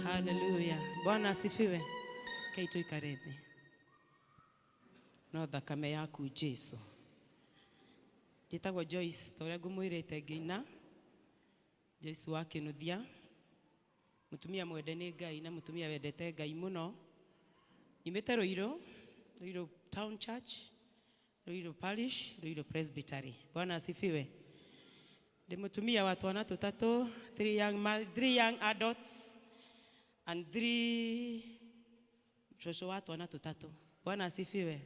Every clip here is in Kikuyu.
Haleluya. Bwana asifiwe. Kei tuikare thĩ. No thakame yaku Jesu. Njĩtagwo Joyce ta ũrĩa ngũmwĩrĩte ngĩina. Joyce wa Kĩnuthia. Mũtumia mwende nĩ Ngai na mũtumia wendete Ngai mũno. Nyumĩte Ruiru, Ruiru Town Church, Ruiru Parish, Ruiru Presbytery. Bwana asifiwe. Ndĩ mũtumia wa twana tũtatũ, three young adults and three cũcũ wa twana tũtatũ. Bwana asifiwe.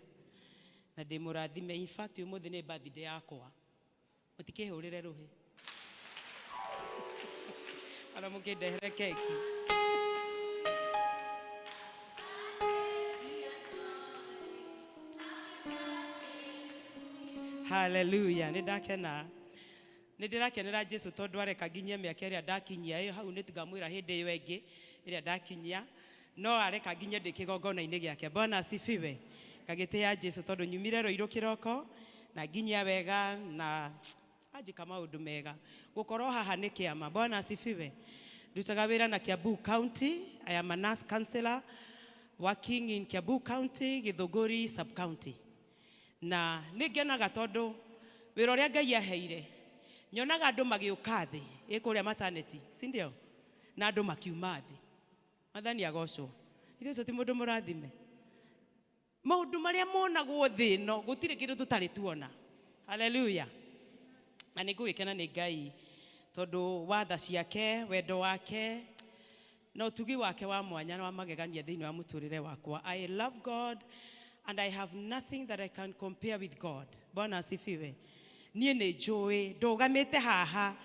Na ndĩ mũrathime. In fact, ũmũthĩ nĩ birthday yakwa. Mũtikĩhũrĩre rũhĩ. Kana mũkĩndehere keki. Hallelujah. Nĩ ndakena. Nĩ ndĩrakenera Jesu tondũ areka nginyie mĩaka ĩrĩa ndakinyia ĩyo hau nĩ ngamwĩra hĩndĩ ĩyo ĩngĩ ĩrĩa ndakinyia no areka nginye ndĩ kĩgongona-inĩ gĩake. Bwana asifiwe. Ngagĩtĩya Jesu tondũ nyumire Ruiru kĩroko na nginyia wega na anjĩka maũndũ mega. Gũkorwo haha nĩ kĩama. Bwana asifiwe. Ndutaga wĩra na Kiambu County. I am a nurse counselor working in Kiambu County, Githunguri sub-county. Na nĩ ngenaga tondũ wĩra ũrĩa Ngai aheire nyonaga andũ magĩũka thĩ ĩ kũrĩa maternity, si ndio? Na andũ makiuma thĩ. Mwathani agocwo. Ithuĩ ũcio ti mũndũ mũrathime. Maũndũ marĩa monagwo thĩ ĩno gũtirĩ kĩndũ tũtarĩ tuona. Haleluya. Na nĩ ngũgĩkena nĩ Ngai tondũ wa tha ciake, wendo wake na ũtugi wake wa mwanya na wa magegania thĩinĩ wa mũtũrĩre wakwa. I love God and I have nothing that I can compare with God. Bwana asifiwe. Niĩ nĩ njũĩ ndũgamĩte haha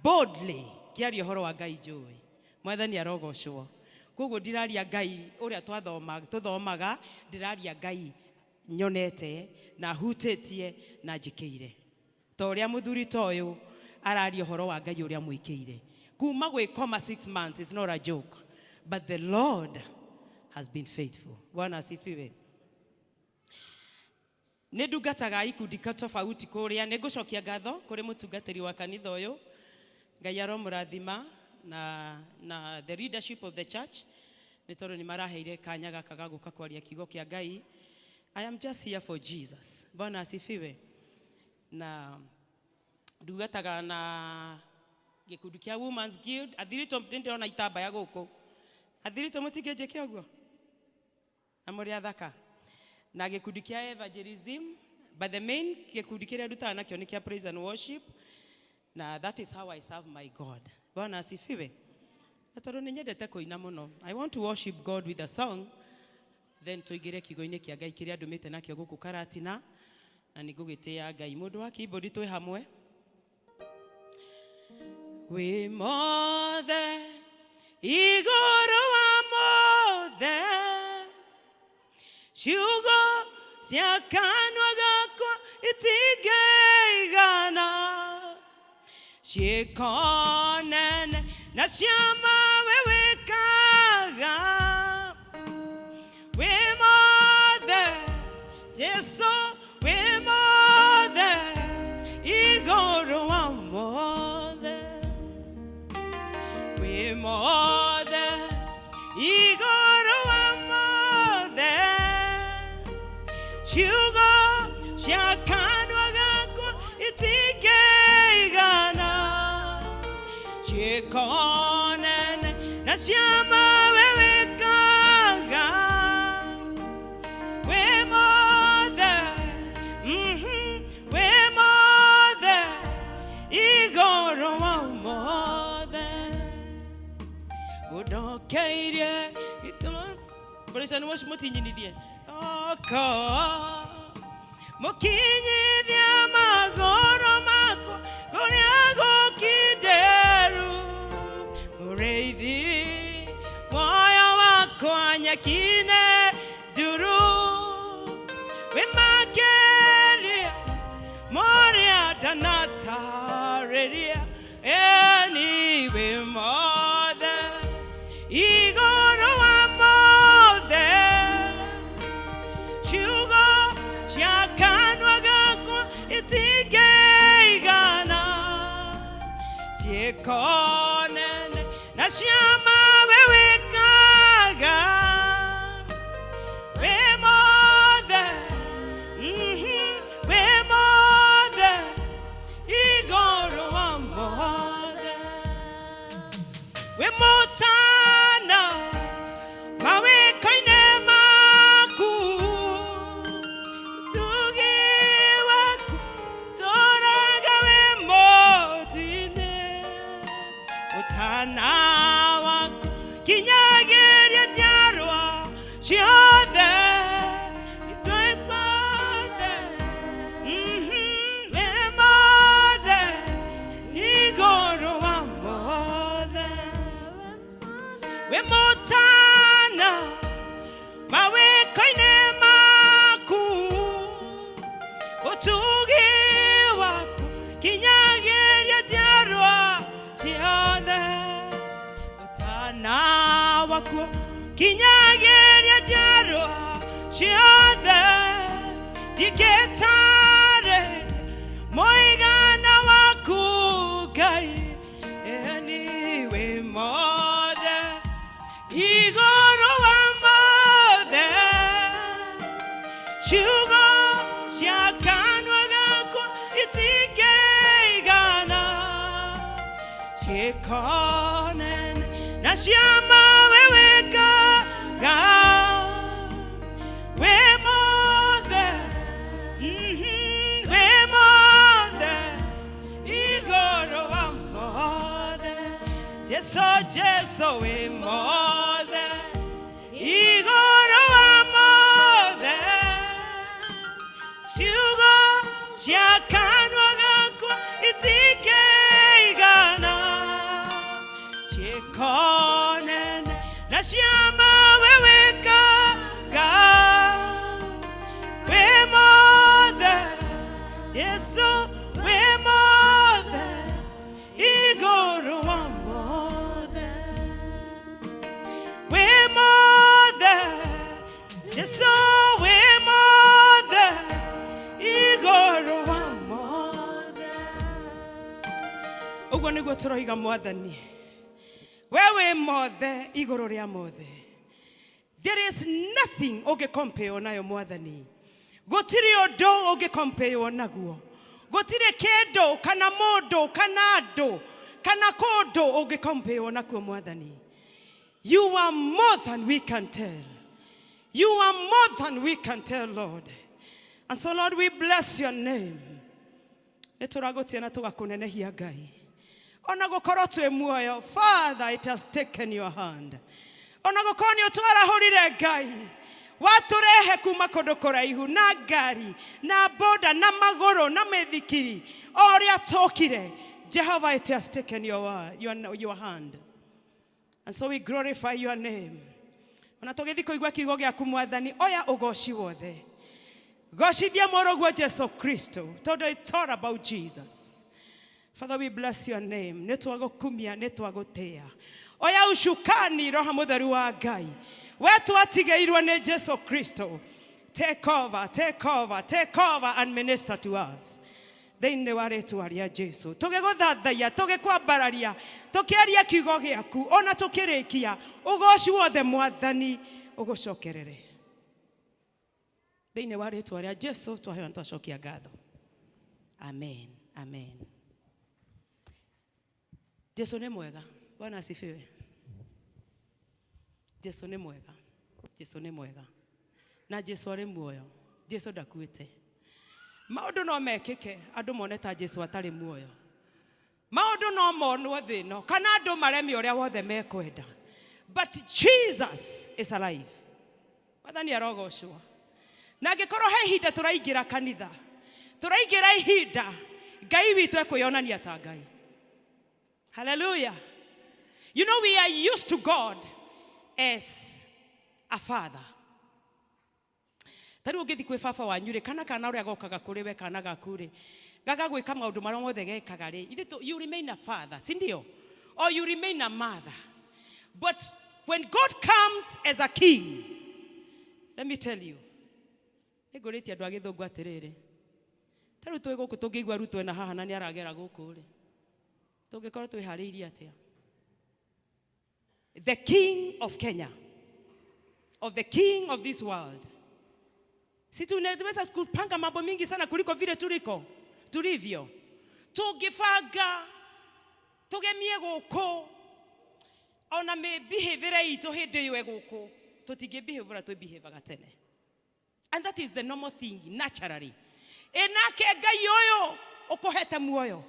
boldly ngĩaria ũhoro wa Ngai njũĩ. Mwathani arogocwo. Koguo ndiraria Ngai ũrĩa twathoma tũthomaga, ndĩraria Ngai nyonete na hutĩtie na njĩkĩire. Ta ũrĩa mũthuri ta ũyũ araria ũhoro wa Ngai ũrĩa amwĩkĩire. Kuma gwĩkoma 6 months is not a joke. But the Lord has been faithful. Bwana asifiwe. Nĩ ndungataga ikundi tofauti kũrĩa. Nĩ ngũcokia ngatho kũrĩ mũtungatĩri wa kanitha ũyũ. Ngai aromũrathima na the leadership of the church. Nĩ tondũ nĩ maraheire kanya gaka ga gũka kwaria kiugo kĩa Ngai. I am just here for Jesus. Bwana asifiwe. Na ndungataga na gĩkundi kĩa Women's Guild. Athiritũ nĩ ndĩrona itambaya gũkũ. Athiritũ mũtingĩnjĩke ũguo? Na mũrĩ athaka. Na gĩkundi kĩa evangelism, but the main gĩkundi kĩrĩa ndutaga nakĩo nĩ kĩa praise and worship. Na that is how I serve my God. Bwana asifiwe. Na tondũ nĩ nyendete kũina mũno. I want to worship God with a song. Then tũingĩre kiugo-inĩ kĩa Ngai kĩrĩa ndũmĩte nakĩo gũkũ Karatina. Na nĩ ngũgĩtĩĩa Ngai. Mũndũ wa keyboard twĩ hamwe. Wĩ mothe igũrũ wa mothe ciugo cia kanua gakwa itingĩigana ciĩko nene na ciama we wĩkaga wĩ mothe Jesu wĩ mothe igũrũ wa mothe wĩ mothe igũrũ wa mothe ciugo cia kanua gakwa itingĩigana ciĩko nene na ciama we wĩkaga wĩ mothe wĩ mothe igũrũ wa mothe ũndokeirie Praise and worship mũtinyinithie oko mũkinyithia magũrũ makwa kũrĩa gũkinderu mũrĩithi muoyo wakwa nyekine nduru wĩmakĩria mũrĩa ndanatarĩria eni wĩ mothe igũrũ wa mothe ciugo cia kanua gakwa itingĩigana ciĩko nene na ciama we wĩkaga. Kinyagĩria njiarwa ciothe. Wĩ mothe. Wĩ mothe. Igũrũ wa mothe. Wĩ mũtana mawĩko-inĩ maku. Ũtugi waku kinyagĩria njiarwa ciothe. Ũtana waku kinyagĩria njiarwa ciothe. Ndingĩtarĩria mũigana waku Ngai, ĩni wĩ mothe. Igũrũ wa mothe. Ciugo cia kanua gakwa itingĩigana. Ciĩko nene na ciama we wĩkaga. Wĩ mothe, wĩ mothe, igũrũ wa mothe. Jesu, Jesu wĩ mothe, igũrũ wa mothe. Ciugo cia kanua gakwa itingĩigana. Ciĩko nene na ciama we wĩkaga. Wĩ mothe, Jesu wĩ mothe, igũrũ wa mothe. Wĩ mothe, Jesu wĩ mothe, igũrũ wa mothe. Ũguo nĩguo tũroiga Mwathani. We wĩ mothe igũrũ rĩa mothe. There is nothing ũngĩcompare nayo Mwathani. Gũtirĩ ũndũ ũngĩcompare naguo. Gũtirĩ kĩndũ kana mũndũ kana andũ kana kũndũ ũngĩcompare nakuo Mwathani. You are more than we can tell. You are more than we can tell, Lord. And so, Lord, we bless your name. Nĩ tũragũtĩa na tũgakũnenehia Ngai. Ona gũkorwo twĩ muoyo, Father, it has taken your hand. Ona gũkorwo nĩ ũtwarahũrire Ngai. Watũrehe kuma kũndũ kũraihu na ngari na boda na magũrũ na mĩthikiri o ũrĩa tũkire. Jehovah, it has taken your hand. And so we glorify your name. Ona tũgĩthiĩ kũigua kiugo gĩaku Mwathani, oya ũgoci wothe. Gocithia mũrũguo Jesu Kristo, tondũ it's all about Jesus. Father, we bless your name. Nĩ twagũkumia, nĩ twagũtĩa. Oya ucukani Roho Mũtheru wa Ngai. We twatigĩirwo nĩ Jesu Kristo. Take over, take over, take over and minister to us. Thĩinĩ wa rĩtwa rĩa Jesu tũgĩgũthathaiya, tũgĩkwambararia, tũkĩaria kiugo gĩaku, ona tũkĩrĩkia, ũgoci wothe Mwathani ũgũcokerere thĩinĩ wa rĩtwa rĩa Jesu. Twaheo na twacokia ngatho. Amen, amen. Jesu nĩ mwega. Bwana asifiwe. Jesu nĩ mwega. Jesu nĩ mwega na Jesu arĩ muoyo. Jesu ndakuĩte. Maũndũ no mekĩke andũ mone ta Jesu atarĩ muoyo. Maũndũ no monwo thĩ ĩno kana andũ mareme ũrĩa wothe mekwenda, but Jesus is alive. Mwathani arogocwo. Na angĩkorwo he ihinda tũraingĩra kanitha, tũraingĩra ihinda Ngai witũ ekwĩyonania ta Ngai. Hallelujah. You know, we are used to God as a father. Ta rĩu ũngĩthiĩ kwĩ baba wanyu rĩ, kana kana ũrĩa gokaga kũrĩ we, kana gaku rĩ, gagagwĩka maũndũ marĩa mothe gekaga rĩ, ithe you remain a father, si ndio? Or you remain a mother. But when God comes as a king, let me tell you, nĩngũrĩtie andũ a gĩthũngũ atĩrĩrĩ, ta rĩu twĩ gũkũ tũngĩigua Ruto ena haha na nĩ aragera gũkũ rĩ, tũngĩkorwo twĩharĩirie atĩa? The king of Kenya, of the king of this world, si tunaweza kupanga mambo mingi sana kuliko vile tuliko tulivyo. Tũngĩbanga tũgemie gũkũ, ona mĩbihĩvĩre itũ hĩndĩ ĩyo ĩgũkũ, tũtingĩbihĩvũra twĩbihĩvaga tene. And that is the normal thing naturally. Ĩnake Ngai ũyũ ũkũhete muoyo,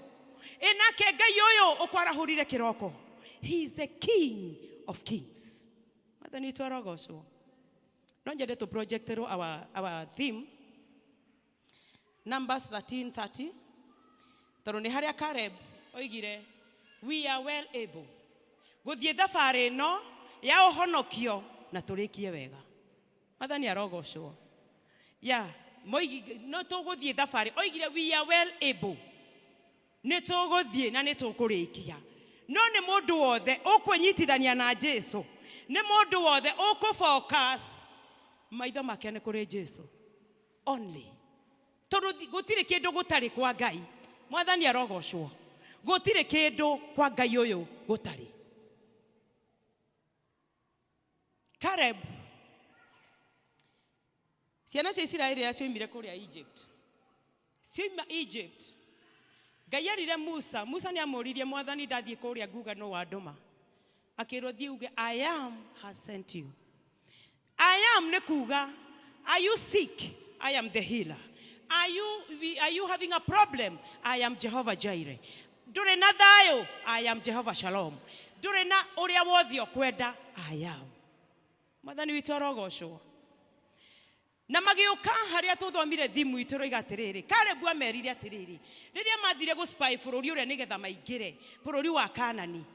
ĩnake Ngai ũyũ ũkwarahũrire kĩroko, he is the king. of Kings. Mwathani witũ arogocwo. No nyende tũ projecterwo our theme, Numbers 13:30, tondũ nĩ harĩa Caleb oigire, "We are well able gũthiĩ thabarĩ ĩno ya ũhonokio na tũrĩkie wega." Mwathani arogocwo. Ya moigi no tũgũthiĩ thabarĩ, oigire, "We are well able," nĩ tũgũthiĩ na nĩ tũkũrĩkia. No nĩ mũndũ wothe ũkwĩnyitithania na Jesu, nĩ mũndũ wothe ũkũ-focus maitho make nĩ kũrĩ Jesu only, tondũ gũtirĩ kĩndũ gũtarĩ kwa Ngai. Mwathani arogocwo. Gũtirĩ kĩndũ kwa Ngai ũyũ gũtarĩ. Caleb, ciana cia Isiraeli iria cioimire kũrĩa Egypt, cioima Egypt, Ngai erire Musa. Musa nĩ amũririe, "Mwathani, ndathiĩ kũrĩa nguga no wandũma?" Akĩrwo, "Thiĩ uge 'I am has sent you.'" I am nĩ kuga, are you sick? I am the healer. Are you having a problem? I am Jehovah Jireh. Ndũrĩ na thayũ? I am Jehovah Shalom. Ndũrĩ na ũrĩa wothe ũkwenda? I am. Mwathani witũ arogocwo. Na magĩũka harĩa tũthomire thimu itũ roiga atĩrĩrĩ, Kalebu amerire atĩrĩrĩ, rĩrĩa mathire gũspy bũrũri ũrĩa nĩgetha maingĩre bũrũri wa Kanani,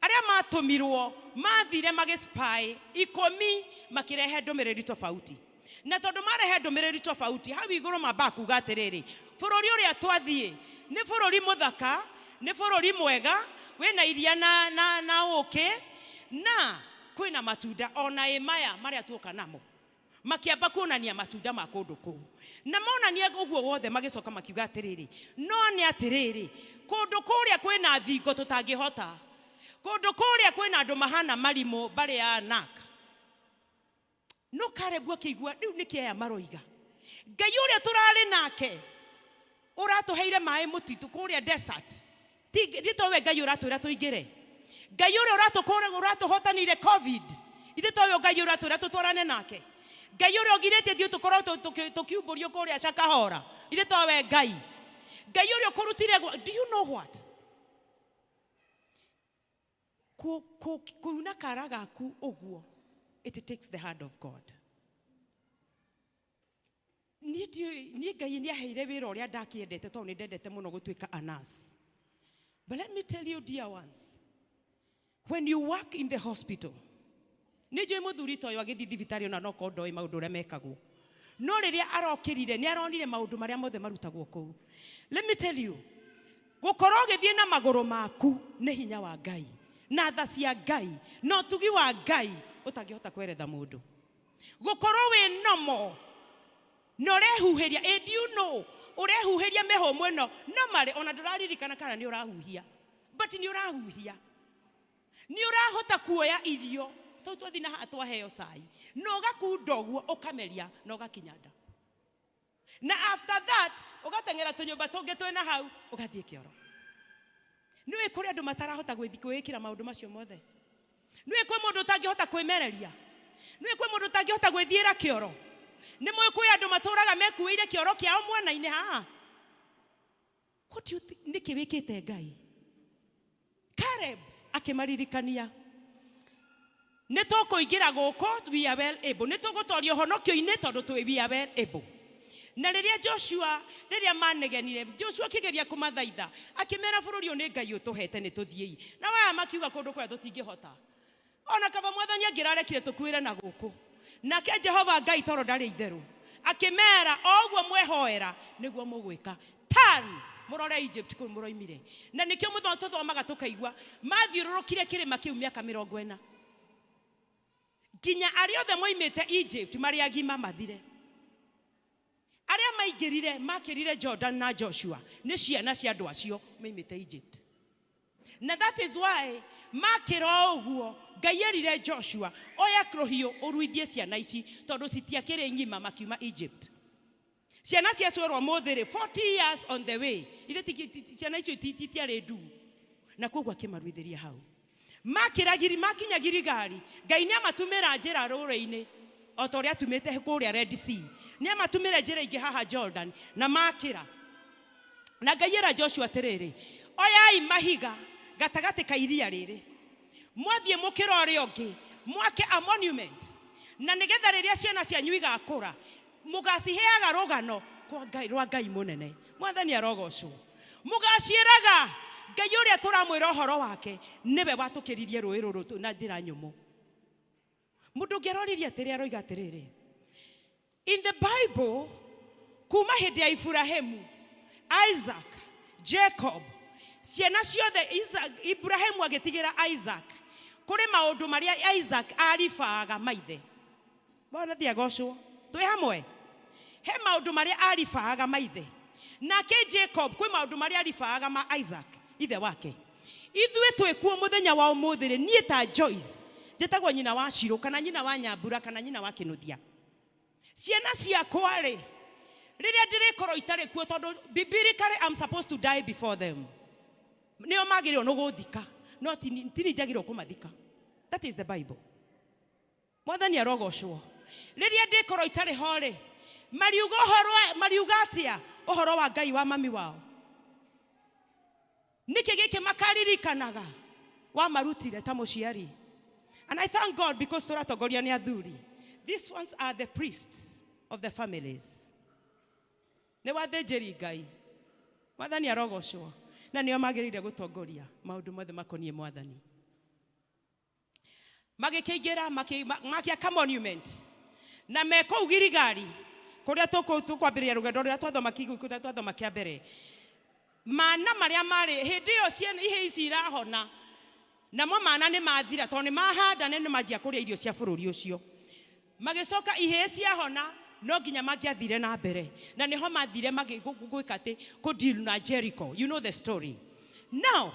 arĩa matũmirwo mathire magĩspy 10, makĩrehe ndũmĩrĩri tofauti. Na tondũ marehe ndũmĩrĩri tofauti, hau igũrũ mambaga kuga atĩrĩrĩ, bũrũri ũrĩa twathiĩ nĩ bũrũri mũthaka, nĩ bũrũri mwega wĩna iria na ũkĩ na kwĩna matunda ona ĩ maya marĩa tuoka namo. Makĩamba kuonania matunda ma kũndũ kũu, na monania ũguo wothe, magĩcoka makiuga atĩrĩrĩ, no nĩ atĩrĩrĩ, kũndũ kũrĩa kwĩna thingo tũtangĩhota, kũndũ kũrĩa kwĩna andũ mahana marimũ, mbarĩ ya Anak. No Kalebu akĩigua rĩu nĩkĩ aya maroiga? Ngai ũrĩa tũrarĩ nake ũratũheire maĩ mũtitũ kũrĩa desert, nĩ towe Ngai ũratwĩra tũingĩre? Ngai ũrĩa ũratũhotanĩire COVID, ithe towe Ngai ũratwĩra tũtwarane nake? Ngai ũrĩa ũgirĩtie thiĩ tũkorwo tũkiumbũrio kũrĩa Shakahola, ithe towe Ngai? Ngai ũrĩa ũkũrutire do you know what kuuna kara gaku ũguo? It takes the hand of God. Niĩ ndiũĩ, niĩ Ngai nĩ aheire wĩra ũrĩa ndakĩendete, tondũ nĩ ndendete mũno gũtuĩka a nurse. But let me tell you, dear ones, when you work in the hospital, nĩ njũĩ mũthuri ta ũyũ agĩthiĩ thibitarĩ ona no korwo ndoĩ maũndũ ũrĩa mekagwo, no rĩrĩa arokĩrire nĩ aronire maũndũ marĩa mothe marutagwo kũu. Let me tell you, gũkorwo ũgĩthiĩ na magũrũ maku nĩ hinya wa Ngai na tha cia Ngai na ũtugi wa Ngai ũtangĩhota kweretha mũndũ. Gũkorwo wĩ nomo na ũrehuhĩria, and you know ũrehuhĩria mĩhũmũ ĩno no marĩ ona ndũraririkana kana nĩ ũrahuhia, but nĩ ũrahuhia, nĩ ũrahota kuoya irio tau twathiĩ na haha twaheo cai na ũgakunda ũguo, ũkameria na ũgakinya nda, na after that ũgateng'era tũnyũmba tũngĩ twĩna hau, ũgathiĩ kĩoro. Nĩũĩ kũrĩ andũ matarahota gwĩĩkĩra maũndũ macio mothe? Nĩũĩ kwĩ mũndũ ũtangĩhota kwĩmereria? Nĩũĩ kwĩ mũndũ ũtangĩhota gwĩthiĩra kĩoro? Nĩ mũĩ kwĩ andũ matũraga mekuĩire kĩoro kĩao mwena-inĩ haha? What do you think? Nĩkĩ wĩkĩte Ngai? Caleb akĩmaririkania, nĩ tũkũingĩra gũkũ, we are well able, nĩ tũgũtoria ũhonokio-inĩ tondũ twĩ, we are well able. Na rĩrĩa Joshua, rĩrĩa manegenire, Joshua akĩgeria kũmathaitha, akĩmera, "Bũrũri ũyũ nĩ Ngai ũtũhete, nĩ tũthiĩi." Na waya makiuga, "Kũndũ kũrĩa tũtingĩhota, ona kaba Mwathani angĩrarekire tũkuĩre na gũkũ." Nake Jehova Ngai, tondũ ndarĩ itherũ, akĩmera, "O ũguo mwehoera nĩguo mũgwĩka. Turn mũrore Egypt kũu mũroimire." Na nĩkĩo mũtho tũthomaga tũkaigua mathiũrũrũkire kĩrĩma kĩu mĩaka 40, nginya arĩa othe moimĩte Egypt marĩ agima mathire. Arĩa maingĩrire makĩrire Jordan na Joshua nĩ ciana cia andũ acio moimĩte Egypt. Na that is why makĩra o ũguo, Ngai erire Joshua, "Oya rũhiũ ũruithie ciana ici," tondũ citiakĩrĩ ng'ima makiuma Egypt. Ciana cia cwerwo mũthĩ rĩ, 40 years on the way, ithe ciana icio titiarĩ nduu. Na koguo akĩmaruithĩria hau. Makĩra giri makinya Girigari, Ngai nĩ amatumĩra njĩra rũrĩ-inĩ o ta ũrĩa atumĩte kũrĩa Red Sea, nĩ amatumĩre njĩra ingĩ haha Jordan na makĩra. Na Ngai era Joshua atĩrĩrĩ, "Oyai mahiga gatagatĩ ka iria rĩrĩ." Mwathiĩ mũkĩra ũrĩa ũngĩ, mwake a monument. Na nĩgetha rĩrĩa ciana cianyu igakũra, mũgaciheaga rũgano kwa Ngai, rwa Ngai mũnene. Mwathani arogocwo. Mũgaciĩraga Ngai ũrĩa tũramwĩra ũhoro wake nĩwe watũkĩririe rũĩ rũrũ na njĩra nyũmũ. Mũndũ ũngĩ aroririe atĩrĩ, aroiga atĩrĩrĩ, in the Bible, kuma hĩndĩ ya Iburahĩmu, Isaac, Jacob, ciana ciothe Iburahĩmu agĩtigĩra Isaac, kũrĩ maũndũ marĩa Isaac aribaaga maithe. Bwana thiĩ agocwo. Twĩ hamwe? He maũndũ marĩa aribaaga maithe. Nake Jacob kwĩ maũndũ marĩa aribaaga ma Isaac, ithe wake. Ithuĩ twĩ kuo mũthenya wa ũmũthĩ rĩ, niĩ ta Joyce, njĩtagwo nyina wa Shiro, kana nyina wa Nyambura, kana nyina wa Kĩnuthia. Ciana ciakwa rĩ, rĩrĩa ndĩrĩkorwo itarĩ kuo, tondũ biblically I'm supposed to die before them. Nĩo magĩrĩirwo nĩ gũthika, no tini njagĩrĩirwo kũmathika. That is the Bible. Mwathani arogocwo. Rĩrĩa ndĩkorwo itarĩ ho rĩ, mariuga ũhoro, mariuga atĩa ũhoro wa Ngai wa mami wao? Nĩkĩ gĩkĩ makaririkanaga wamarutire ta mũciari? And I thank God because tũratongoria nĩ athuri. These ones are the priests of the families. Nĩ wathĩnjĩri Ngai. Mwathani arogocwo. Na nĩo magĩrĩire gũtongoria maũndũ mothe makoniĩ Mwathani. Magĩkĩingĩra, makĩaka monument. Na me kũu Giligali, kũrĩa tũkwambĩrĩria rũgendo rũrĩa twathoma kiugo kĩrĩa twathoma kĩa mbere. Mana marĩa marĩ hĩndĩ ĩyo ciana ihĩ ici irahona, namo mana nĩ mathira tondũ nĩ mahanda na nĩ manjia kũrĩa irio cia bũrũri ũcio. Magĩcoka ihĩĩ ciahona, no nginya mangĩathire na mbere, na nĩho mathire gwĩka atĩ kũ deal na Jericho. You know the story. Now,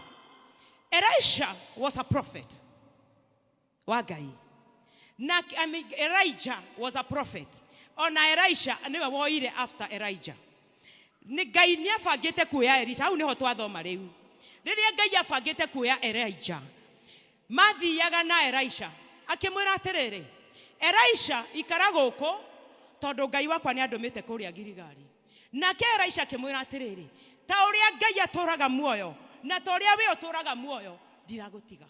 Elisha was a prophet wa Ngai. Na, I mean, Elijah was a prophet. Ona Elisha niwe woire after Elijah. Nĩ Ngai nĩ abangĩte kuoya Elisha, hau nĩho twathoma rĩu. Rĩrĩa Ngai abangĩte kuoya Elijah, mathiaga na Elisha akĩmwĩra atĩrĩrĩ, Elisha ikara gũkũ tondũ Ngai wakwa nĩ andũmĩte kũrĩa Giligali. Nake Elisha akĩmwĩra atĩrĩrĩ, ta ũrĩa Ngai atũraga muoyo na ta ũrĩa we ũtũraga muoyo, ndiragũtiga.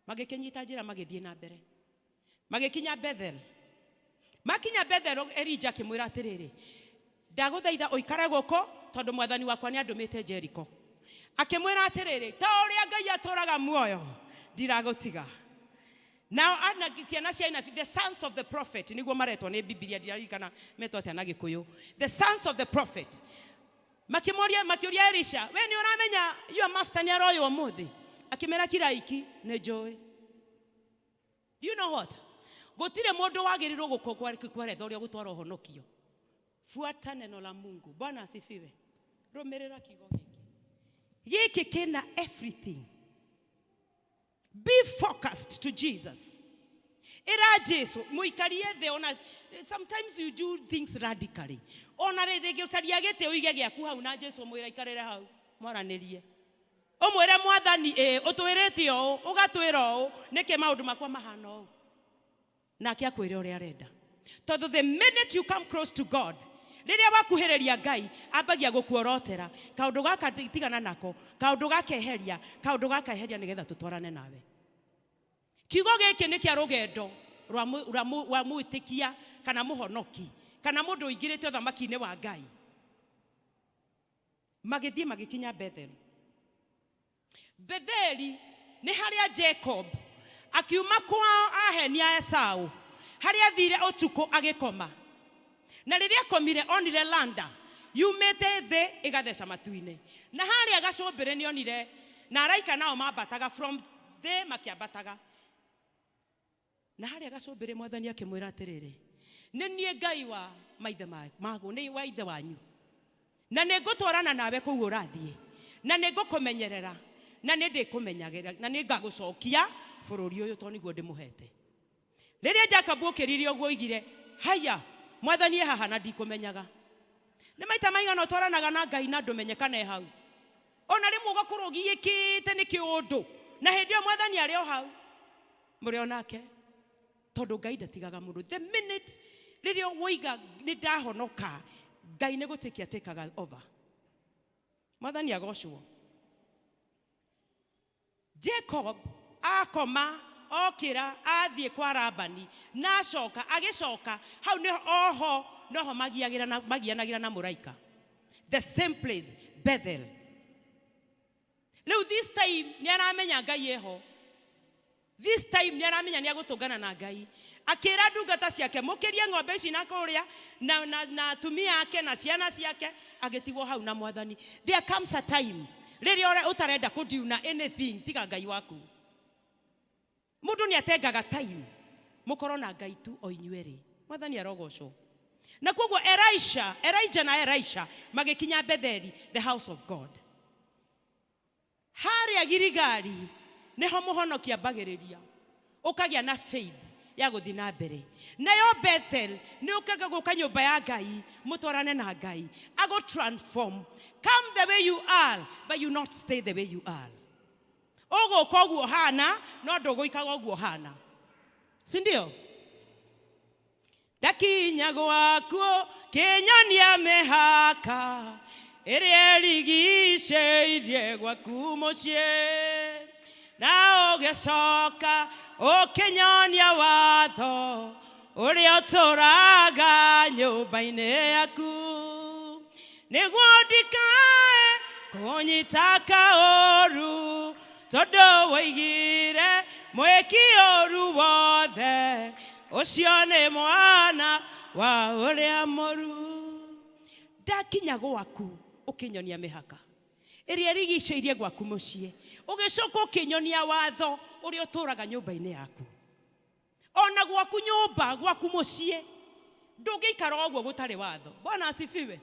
Magĩkĩnyita njĩra magĩthiĩ na mbere, magĩkinya Bethel. Makinya Bethel, Elijah akĩmwĩra atĩrĩrĩ, ndagũthaitha ũikare gũkũ tondũ mwathani wakwa nĩ andũmĩte Jericho. Akĩmwĩra atĩrĩrĩ, ta ũrĩa Ngai atũraga muoyo, ndiragũtiga. Nao ana ciana cia inabi, the sons of the prophet, nĩguo maretwo nĩ Bibilia, ndiririkana metwo atĩa na Gĩkũyũ. The sons of the prophet. Makĩmoria, makĩũria Elisha, we nĩ ũramenya your master nĩ aroywo ũmũthĩ? Akĩmera kiraiki, nĩ njũĩ. Do you know what? Gũtirĩ mũndũ wagĩrĩirwo gũkweretha ũrĩa gũtwara ũhonokio. Fuata neno la Mungu. Bwana asifiwe. Rũmĩrĩra kiugo gĩkĩ. Gĩkĩ kĩna everything. Be focused to Jesus. Ĩra Jesu, mũikarie thĩ ona sometimes you do things radically. Ona rĩngĩ ũcaria gĩtĩ ũige gĩaku hau na Jesu ũmwĩre aikarĩre hau, mwaranĩrie. Ũmwĩre mwathani ĩ, ũtwĩrĩte ũũ, ũgatwĩra ũũ, nĩkĩ maũndũ makwa mahana ũũ? Nake akwĩre ũrĩa arenda. Tondũ the minute you come close to God, rĩrĩa wakuhĩrĩria Ngai, ambagia gũkuorotera. Kaũndũ gaka tigana nako, kaũndũ gaka eheria, kaũndũ gaka eheria nĩgetha tũtwarane nawe. Kiugo gĩkĩ nĩ kĩa rũgendo rwa mwĩtĩkia kana mũhonoki kana mũndũ ũingĩrĩte ũthamaki-inĩ wa Ngai. Magĩthiĩ magĩkinya Bethel. Betheli nĩ harĩa Jacob akiuma kwao ahenia Esau, harĩa athire ũtukũ agĩkoma. Na rĩrĩa akomire onire landa yumĩte thĩ ĩgatheca matu-inĩ. Na harĩa gacũmbĩrĩ nĩ onire na araika nao mambataga from thĩ makĩambataga. Na harĩa gacũmbĩrĩ mwathani akĩmwĩra atĩrĩrĩ, nĩ niĩ Ngai wa maithe magu, nĩ wa ithe wanyu. Na nĩ ngũtwarana nawe kũu ũrathiĩ, na nĩ ngũkũmenyerera, na nĩ ndĩkũmenyagĩrĩra, na nĩ ngagũcokia bũrũri ũyũ tondũ nĩguo ndĩmũhete. Rĩrĩa Jacob okĩrire ũguo oigire, haya, mwathani e haha na ndikũmenyaga. Nĩ maita maigana ũtwaranaga na Ngai na ndũmenye kana e hau. Ona rĩmwe ũgakorwo ũgiĩkĩte nĩ kĩũndũ, na hĩndĩ ĩyo mwathani arĩ o hau. Mũrĩ o nake. Tondũ Ngai ndatigaga mũndũ. The minute rĩrĩa woiga nĩ ndahonoka, Ngai nĩ gũtĩkia atĩkaga over. Mwathani agocwo. Jacob Akoma, okĩra, athiĩ kwa Labani, na acoka, agĩcoka hau nĩ oho noho magiagĩra na magianagĩra na mũraika, the same place, Bethel. Rĩu this time nĩ aramenya Ngai eho. This time nĩ aramenya nĩ agũtũngana na Ngai. Akĩra ndungata ciake, mũkĩrie ng'ombe ici na kũrĩa na atumia ake na ciana ciake, agĩtigwo hau na Mwathani. There comes a time rĩrĩa ũtarenda kũdiuna anything tiga Ngai waku. Mũndũ nĩ atengaga time mũkorwo na Ngai tu o inyuerĩ. Mwathani arogocwo. Na koguo Elisha, Elijah na Elisha magĩkinya Betheli, the house of God. Harĩa Giligali nĩho mũhonoki ambagĩrĩria, ũkagĩa na faith ya gũthiĩ na mbere. Nayo Bethel nĩ ũkaga gũka nyũmba ya Ngai, mũtwarane na Ngai, agũ transform. Come the way you are, but you not stay the way you are. Ũgũka ũguo hana, no ndũgũikara ũguo hana, si ndio? Ndakinya gwaku kĩnyonia mĩhaka ĩrĩa ĩrigicĩirie gwaku mũciĩ, na ũgĩcoka ũkĩnyonia watho ũrĩa ũtũraga nyũmba-inĩ yaku, nĩguo ndikae kũnyita kaũru, tondũ woigire mwĩki ũru wothe ũcio nĩ mwana wa ũrĩa mũru. Ndakinya gwaku ũkĩnyonia mĩhaka ĩrĩa ĩrigicĩirie gwaku mũciĩ, ũgĩcoka ũkĩnyonia watho ũrĩa ũtũraga nyũmba-inĩ yaku. Ona gwaku nyũmba, gwaku mũciĩ, ndũngĩikara ũguo gũtarĩ watho. Bwana asifiwe.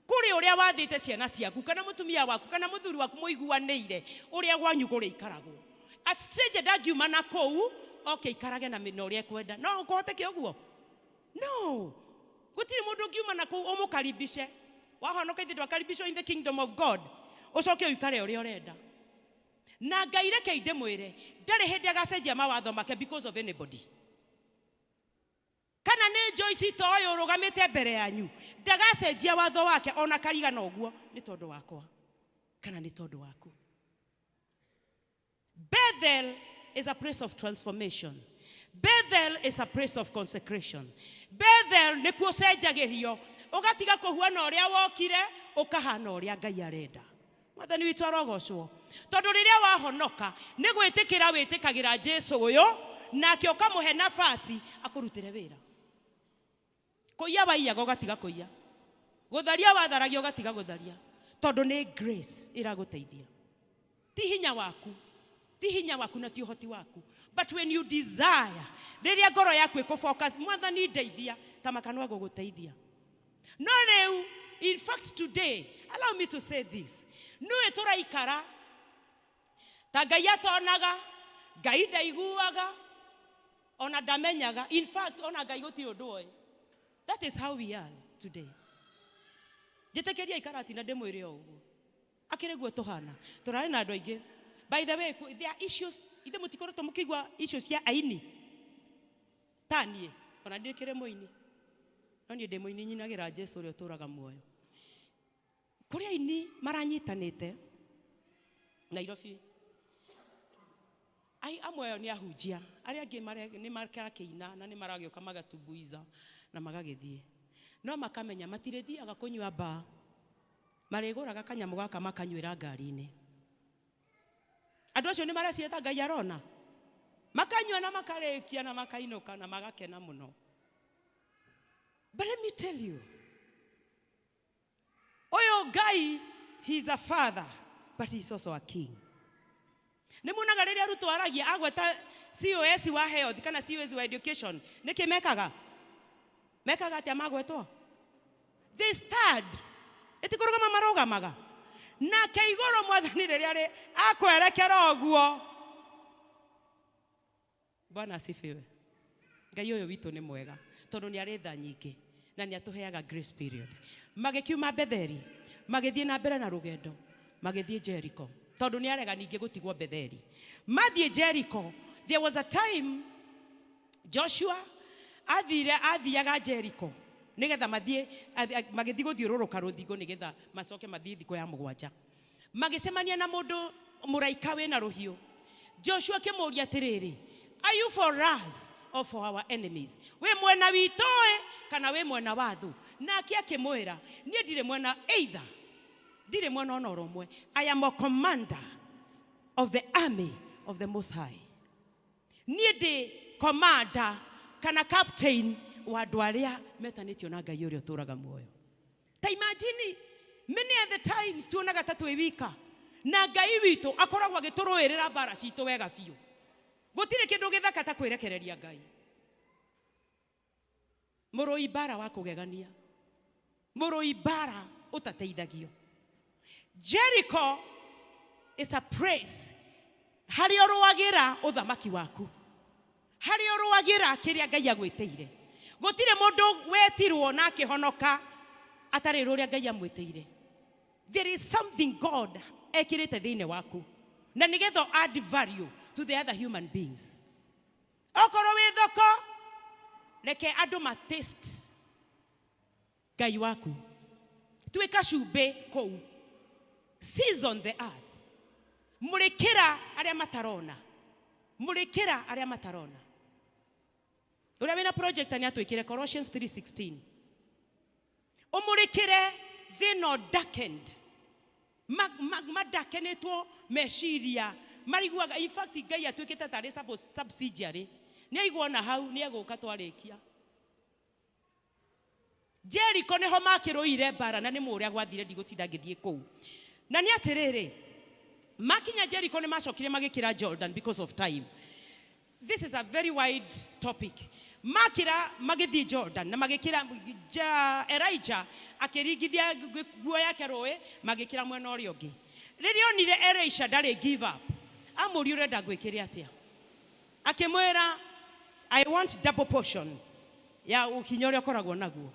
Kũrĩ ũrĩa wathĩte ciana ciaku, kana mũtumia waku, kana mũthuri waku, mũiguanĩire ũrĩa gwanyu kũrĩikaragwo. A stranger ndangiuma na kũu oke aikarage na mĩna ũrĩa ekwenda. No kũhoteke ũguo? No gũtirĩ mũndũ ũngiuma na kũu ũmũkaribice. Wahonoka, ithuĩ twakaribicwo in the kingdom of God, ũcoke ũikare ũrĩa ũrenda. Na Ngai, reke ndĩmwĩre, ndarĩ hĩndĩ agacenjia mawatho make because of anybody. Kana nĩ Joyce ta ũyũ ũrũgamĩte mbere yanyu, ndagacenjia watho wake ona karigana ũguo nĩ tondũ wakwa kana nĩ tondũ waku. Bethel is a place of transformation. Bethel is a place of consecration. Bethel nĩkuo ũcenjagĩrio, ũgatiga kũhuana ũrĩa wokire, ũkahana ũrĩa Ngai arenda. Mwathani witũ arogocwo. Tondũ rĩrĩa wahonoka, nĩ gwĩtĩkĩra wĩtĩkagĩra Jesu ũyũ, nake ũkamũhe nafasi akũrutĩre wĩra. Kũiya waiyaga ũgatiga kũiya, gũtharia watharagia ũgatiga gũtharia, tondũ nĩ grace ĩragũteithia, ti hinya waku, ti hinya waku na ti ũhoti waku. But when you desire, rĩrĩa ngoro yaku ĩkũ focus, Mwathani ndeithia, ta makanua gũgũteithia. No rĩu, in fact today, allow me to say this, nĩũĩ tũraikara ta Ngai atonaga, Ngai ndaiguaga, ona ndamenyaga. In fact, ona Ngai gũtirĩ ũndũ oĩ. That is how we are today. Njĩtĩkĩria ikaratina ndĩmwĩre o ũguo, akĩrĩ guo tũhana. Tũrarĩ na andũ aingĩ. By the way, there are issues. Ithe mũtikoretwo mũkĩigua issues cia aini? Ta niĩ ona ndĩkĩrĩ mũini, no niĩ ndĩ mũini nyinagĩra Jesu ũrĩa ũtũraga muoyo. Kũrĩ aini maranyitanĩte Nairobi. Ai, amwe ao nĩ ahunjia, arĩa angĩ nĩ marakĩina na nĩ maragĩũka magatumbuiza na magagĩthiĩ, no makamenya matirĩthiaga kũnyua mbaa, marĩgũraga kanyamũ gaka makanyuĩra ngari-inĩ. Andũ acio nĩ marecieta Ngai arona, makanyua na makarĩkia na makainũka na magakena mũno. But let me tell you, ũyũ Ngai, he is a father, but he is also a king. Nĩ muonaga rĩrĩa Ruto aragia, agweta COS wa health kana COS wa education, nĩkĩ mekaga? Mekaga atĩa magwetwo? They stand. Ĩtikũrũgama marũgamaga nake igũrũ. Mwathani rĩrĩa rĩ akwerekera ũguo. Bwana asifiwe. Ngai ũyũ witũ nĩ mwega, tondũ nĩ arĩ tha nyingĩ na nĩ atũheaga grace period. Magĩkiuma Betheli, magĩthiĩ na mbere na rũgendo, magĩthiĩ Jericho, tondũ nĩ arega ningĩ gũtigwo Betheli. Mathiĩ Jericho, there was a time Joshua athire, athiaga Jericho nigetha mathiĩ, magĩthiĩ gũthiũrũrũka rũthingo nigetha macoke mathiĩ thikũ ya 7. Magĩcemania na mũndũ mũraika wĩna rũhiũ. Joshua akĩmũria atĩrĩrĩ, "Are you for us or for our enemies?" Wĩ mwena witũ ĩ kana wĩ mwena wa thũ? Nake akĩmwĩra, niĩ ndirĩ mwena either, ndirĩ mwena ona ũrũmwe. I am a commander of the army of the Most High. Niĩ ndĩ commander kana captain wa andũ arĩa metanĩtio na Ngai ũrĩa ũtũũraga muoyo. Ta imagine, many of the times tuonaga ta twĩ wika, na Ngai witũ akoragwo agĩtũrũĩrĩra mbara citũ wega biũ. Gũtirĩ kĩndũ gĩthaka ta kwĩrekereria Ngai. Mũrũi mbara wa kũgegania, mũrũi mbara ũtateithagio. Jericho is a place harĩa ũrũagĩra ũthamaki waku, harĩa ũrũagĩra kĩrĩa Ngai agwĩtĩire. Gũtirĩ mũndũ wetirwo na akĩhonoka atarĩ rũrĩa Ngai amwĩtĩire. There is something God ekĩrĩte thĩinĩ waku na nĩgetha add value to the other human beings. Okorwo wĩ thoko, reke andũ ma taste Ngai waku. Tuĩka cumbĩ kũu, season the earth. Mũrĩkĩra arĩa matarona, mũrĩkĩra arĩa matarona. Ũrĩa wĩna projector nĩ atwĩkĩre Colossians 3:16. Ũmũrĩkĩre thĩna darkened, madakenĩtwo meciria mariguaga. In fact, Ngai atuĩkĩte tarĩ subsidiary. Nĩ aigua ona hau nĩ egũka twarĩkia. Jericho nĩho makĩrũire mbara, na nĩ mũũrĩa gwathire, ndigũtinda ngĩthiĩ kũu. Na nĩ atĩrĩrĩ, makinya Jericho nĩ macokire magĩkĩra Jordan because of time. This is a very wide topic. Makĩra magĩthiĩ Jordan na magĩkĩra, Elijah akĩringithia nguo yake rũĩ, magĩkĩra mwena ũrĩa ũngĩ. Rĩrĩa onire Elisha ndarĩ give up, amũria, "Ũrenda ngwĩkĩre atĩa?" Akĩmwĩra, "I want double portion ya ũhinya ũrĩa ũkoragwo naguo."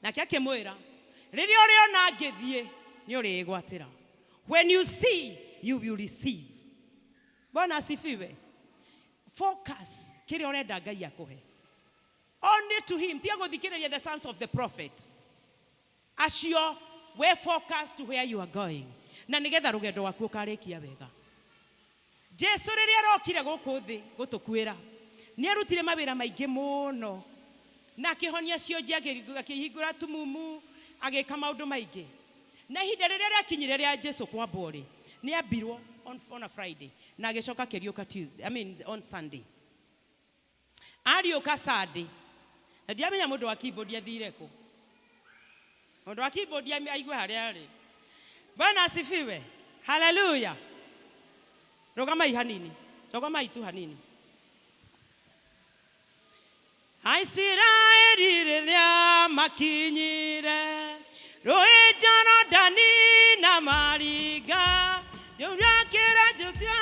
Nake akĩmwĩra, "Rĩrĩa ũrĩona ngĩthiĩ, nĩ ũrĩĩgwatĩra." When you see, you will receive. Bwana asifiwe. Focus kĩrĩa ũrenda Ngai akũhe, only to him. Tiga gũthikĩrĩria the sons of the prophet acio. We focus to where you are going, na nĩgetha rũgendo rwaku ũkarĩkia wega. Jesu rĩrĩa arokire gũkũ thĩ gũtũkuĩra, nĩ arutire mawĩra maingĩ mũno na akĩhonia cionje, akĩhingũra tumumu, agĩka maũndũ maingĩ. Na ihinda rĩrĩa rĩakinyire rĩa Jesu kwambwo rĩ, nĩ ambirwo on a Friday na agĩcoka akĩriũka Tuesday, I mean on Sunday. Ariũka Sunday, na ndiamenya mũndũ wa keyboard athire kũ. Mũndũ wa keyboard aigue harĩa arĩ. Bwana asifiwe, haleluya. Rũgamai hanini, rũgamai tu hanini. Aisiraeli rĩrĩa makinyire rũĩ Jorodani na maringa rĩakĩra, Joshua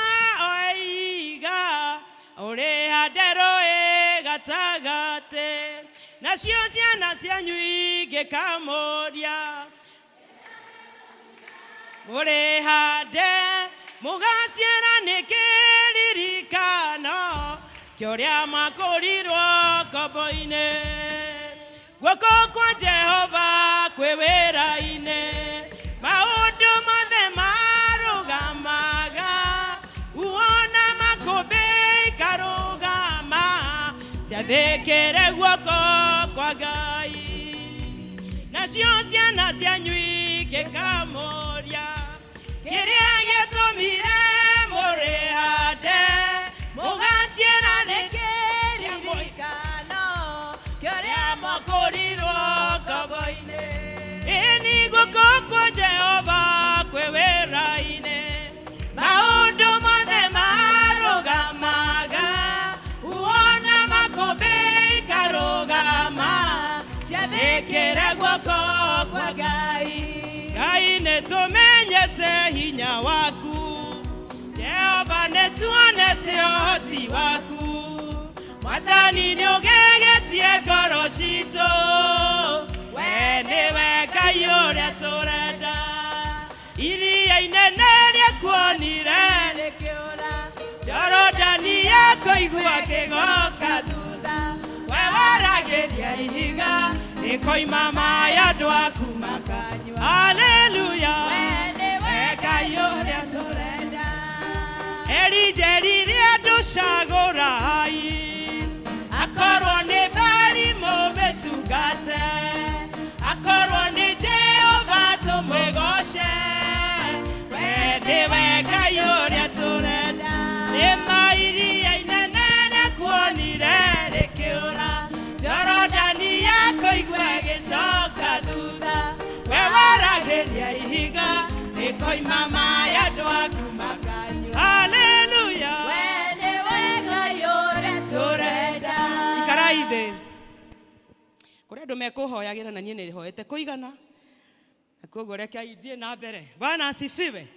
oiga, "Ũrĩhande rũĩ gatagatĩ, nacio ciana cianyu ingĩkamũria mũrĩhande, mũgaciara nĩ kĩririkano kĩũrĩa makũrirwo ngombo-inĩ. Guoko kwa Jehova kwĩ wĩra-inĩ, maũndũ mothe marũgamaga, uona makũmbĩ ikarũgama, ciathĩkĩre guoko kwa Ngai. Nacio ciana cianyu ingĩkamũria kĩrĩa gĩtũmire mũrĩhande, mũgaciĩra nĩ kĩririkano kĩrĩa makũrirwo ngombo-inĩ. Ĩni guoko kwa Jehova kwĩ wĩra-inĩ, maũndũ mothe marũgamaga, uona makũmbĩ ikarũgama, ciathĩkĩre guoko kwa Ngai. Ngai, nĩ tũmenyete hinya waku. Jehova, nĩ tuonete ũhoti waku. Mwathani, nĩ ũgegetie ngoro citũ. We nĩwe Ngai ũrĩa tũrenda. Iria inene rĩakuonire rĩkĩũra, Jorodani yakũigua kĩgoka thutha. We waragĩria ihiga, rĩkoima maĩ, andũ aku makanyua. Haleluya. We nĩwe Ngai ũrĩa tũrenda. Elijeri. Tũmũcagũrai akorwo nĩ Bali mũmĩtungate, akorwo nĩ Jehova tũmwĩgoce, we nĩwe Ngai ũrĩa tũrenda. Nĩ mairia inene nĩkuonire rĩkĩũra, Jorodani yakũigua ĩgĩcoka thutha, we waragĩria ihiga rĩkoima maĩ andũ aku makanyua. Haleluya. We nĩwe Ngai ũrĩa tũrenda. Ikarai thĩ. Kũrĩ andũ mekũhoyagĩra na niĩ nĩ hoete kũigana, na koguo reke ithiĩ na mbere. Bwana asifiwe.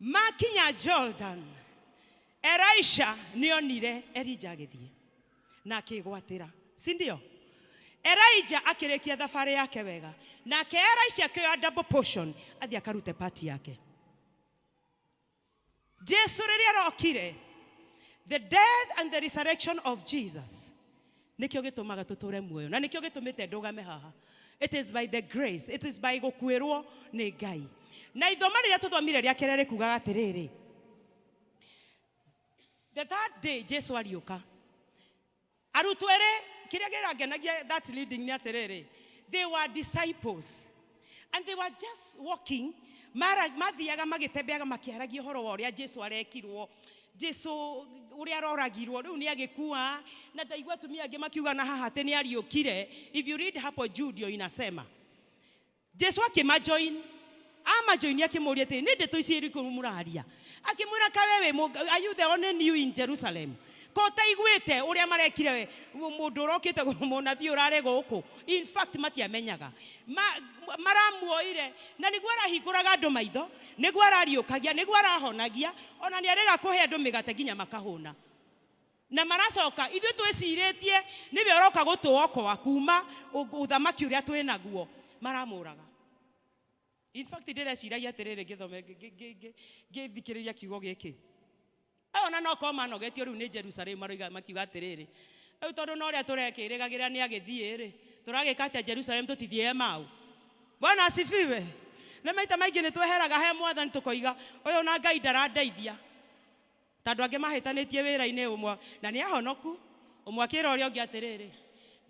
Makinya Jordan, Elisha nĩonire Elija agĩthiĩ na akĩgwatĩra, si ndio? Elijah akĩrĩkia thabarĩ yake wega, nake Elisha akĩoya double portion athiĩ akarute part yake. Jesu rĩrĩa arokire, the death and the resurrection of Jesus nĩkĩo gĩtũmaga tũtũre muoyo na nĩkĩo gĩtũmĩte ndũgame haha. It is by the grace, it is by gũkuĩrwo nĩ Ngai. Na ithoma rĩrĩa tũthomire rĩa kerĩ rĩkugaga atĩrĩrĩ, the third day Jesu ariũka, arutwo erĩ, kĩrĩa kĩrangenagia that leading nĩ atĩrĩrĩ, they were disciples and they were just walking, mathiaga magĩtembeaga makĩaragia ũhoro wa ũrĩa Jesu arekirwo, Jesu ũrĩa aroragirwo, rĩu nĩ agĩkua, na ndaigua atumia angĩ makiuga na haha atĩ nĩ ariũkire. If you read hapo juu ndio inasema Jesu akĩmajoin, amajoini akĩmũria atĩrĩ, nĩ ndeto ici irĩkũ mũraria? Akĩmwĩra, kawe wĩ are you the only new in Jerusalem? Ko ũtaiguĩte ũrĩa marekire mũndũ ũrokĩte mũnabii ũrarĩ gũkũ? In fact matiamenyaga. Maramuoire na nĩguo arahingũraga andũ maitho, nĩguo arariũkagia, nĩguo arahonagia, ona nĩ arĩga kũhe andũ mĩgate nginya makahũna. Na maracoka ithuĩ twĩcirĩtie nĩwe ũroka gũtũokoa kuma ũthamaki ũrĩa twĩ naguo, maramũraga. In fact ndĩreciragia atĩrĩrĩ ngĩthome ngĩthikĩrĩria kiugo gĩkĩ, ona no korwo manogetio rĩu nĩ Jerusalem, maroiga makiuga atĩrĩrĩ, rĩu tondũ no ũrĩa tũrekĩrĩgagĩra nĩ agĩthiĩ rĩ, tũragĩka atĩa Jerusalem tũtithiĩ Emau? Bwana asifiwe. Nĩ maita maingĩ nĩ tweheraga he mwathani tũkoiga ũyũ na Ngai ndarandeithia, tondũ angĩ mahĩtanĩtie wĩra-inĩ ũmwe na nĩ ahonoku, ũmwe akĩra ũrĩa ũngĩ atĩrĩrĩ,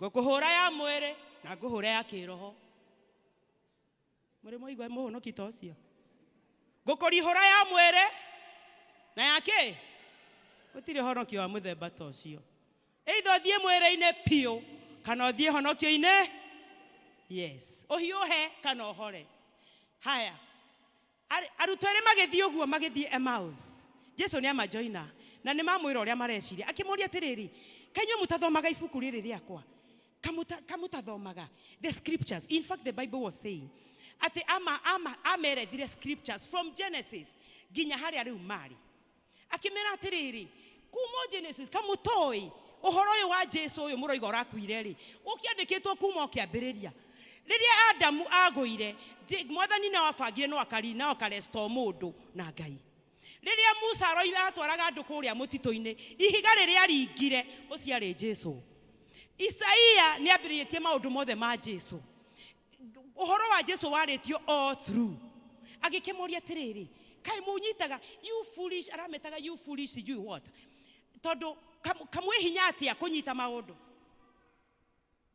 ngũkũhũra ya mwĩrĩ na ngũhũre ya kĩroho. Mũrĩ mwaigua mũhonoki ta ũcio? Ngũkũrihũra ya mwĩrĩ na ya kĩ? Gũtirĩ honokio wa mũthemba ta ũcio. Either ũthiĩ mwĩrĩ-inĩ piũ kana ũthiĩ honokio-inĩ, yes, ũhiũhe kana ũhore. Haya, arutwo erĩ magĩthiĩ ũguo, magĩthiĩ Emmaus. Jesu nĩ amajoina na nĩ mamwĩra ũrĩa mareciria. Akĩmũria atĩrĩrĩ, kaĩ inyuĩ mũtathomaga ibuku rĩrĩ rĩakwa? Kamũtathomaga the scriptures? In fact the Bible was saying atĩ ama amerethire scriptures from Genesis nginya harĩa rĩu marĩ. Akĩmera atĩrĩrĩ, kuma Genesis kamũtoĩ ũhoro ũyũ wa Jesu ũyũ mũroiga ũrakuire rĩ, ũkĩandĩkĩtwo kuma o kĩambĩrĩria. Rĩrĩa Adamu agũire, mwathani no abangire no akari no akarestore mũndũ na Ngai. Rĩrĩa Musa aroiga atwaraga andũ kũrĩa mũtitũ-inĩ, ihiga rĩrĩa ringire ũcio arĩ Jesu. Isaia nĩ ambĩrĩrĩtie maũndũ mothe ma Jesu. Ũhoro wa Jesu warĩtio all through. Agĩkĩmũria atĩrĩrĩ, kaĩ mũnyitaga you foolish, arametaga you foolish sijui what, tondũ kamwĩ hinya atĩa kũnyita maũndũ.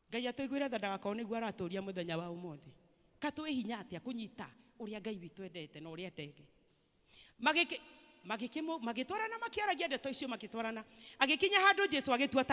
Ngai atũiguĩre tha ndagakorwo nĩguo aratũria mũthenya wa ũmũthĩ. Katwĩ hinya atĩa kũnyita ũrĩa Ngai witũ endete na ũrĩa endete. Magĩtwarana makĩaragia ndeto icio magĩtwarana. Agĩkinya handũ Jesu agĩtua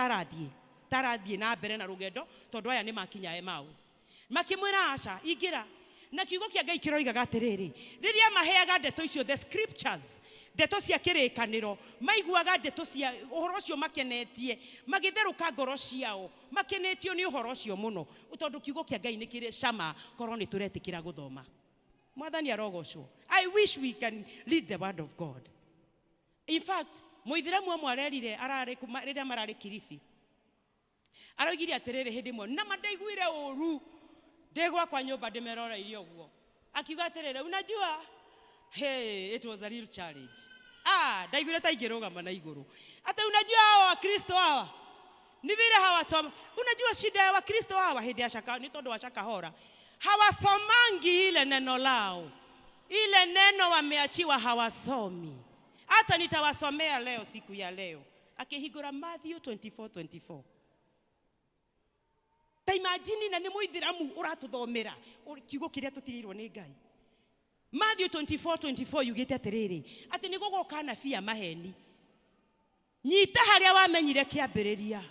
tarathiĩ na mbere na rũgendo tondũ aya nĩ makinya Emmaus. Makĩmwĩra aca, ingĩra. Na kiugo kĩa Ngai kĩroigaga atĩrĩrĩ, rĩrĩa maheaga ndeto icio the scriptures, ndeto cia kĩrĩkanĩro, maiguaga ndeto cia ũhoro ũcio makenetie, magĩtherũka ngoro ciao, makenetio nĩ ũhoro ũcio mũno, tondũ kiugo kĩa Ngai nĩ kĩrĩ cama korwo nĩ tũretĩkĩra gũthoma. Mwathani arogocwo. I wish we can read the word of God. In fact, mũithĩramu ũmwe arerire ararĩ rĩrĩa mararĩ Kilifi, aroigire atĩrĩrĩ hĩndĩ ĩmwe, na mandaiguire ũru ndĩ gwakwa nyũmba ndĩmeroreirie ũguo, akiuga atĩrĩrĩ, unajua, hey, it was a real challenge. Ndaiguire ta ingĩrũgama na igũrũ. Ati unajua hawa Wakristo hawa ni vile hawasoma. Unajua shida ya Wakristo hawa hĩndĩ ya shaka, ni tondũ wa Shakahora, hawasomangi ile neno lao, ile neno wameachiwa hawasomi. Hata nitawasomea leo, siku ya leo. Akĩhingũra Matthew 24:24. Ta imagine, na nĩ mũithĩramu ũratũthomera kiugo kĩrĩa tũtigĩirwo nĩ Ngai. Matthew 24:24 yugĩte atĩrĩrĩ, atĩ nĩ gũgoka anabii a maheni. Nyita harĩa wamenyire kĩambĩrĩria.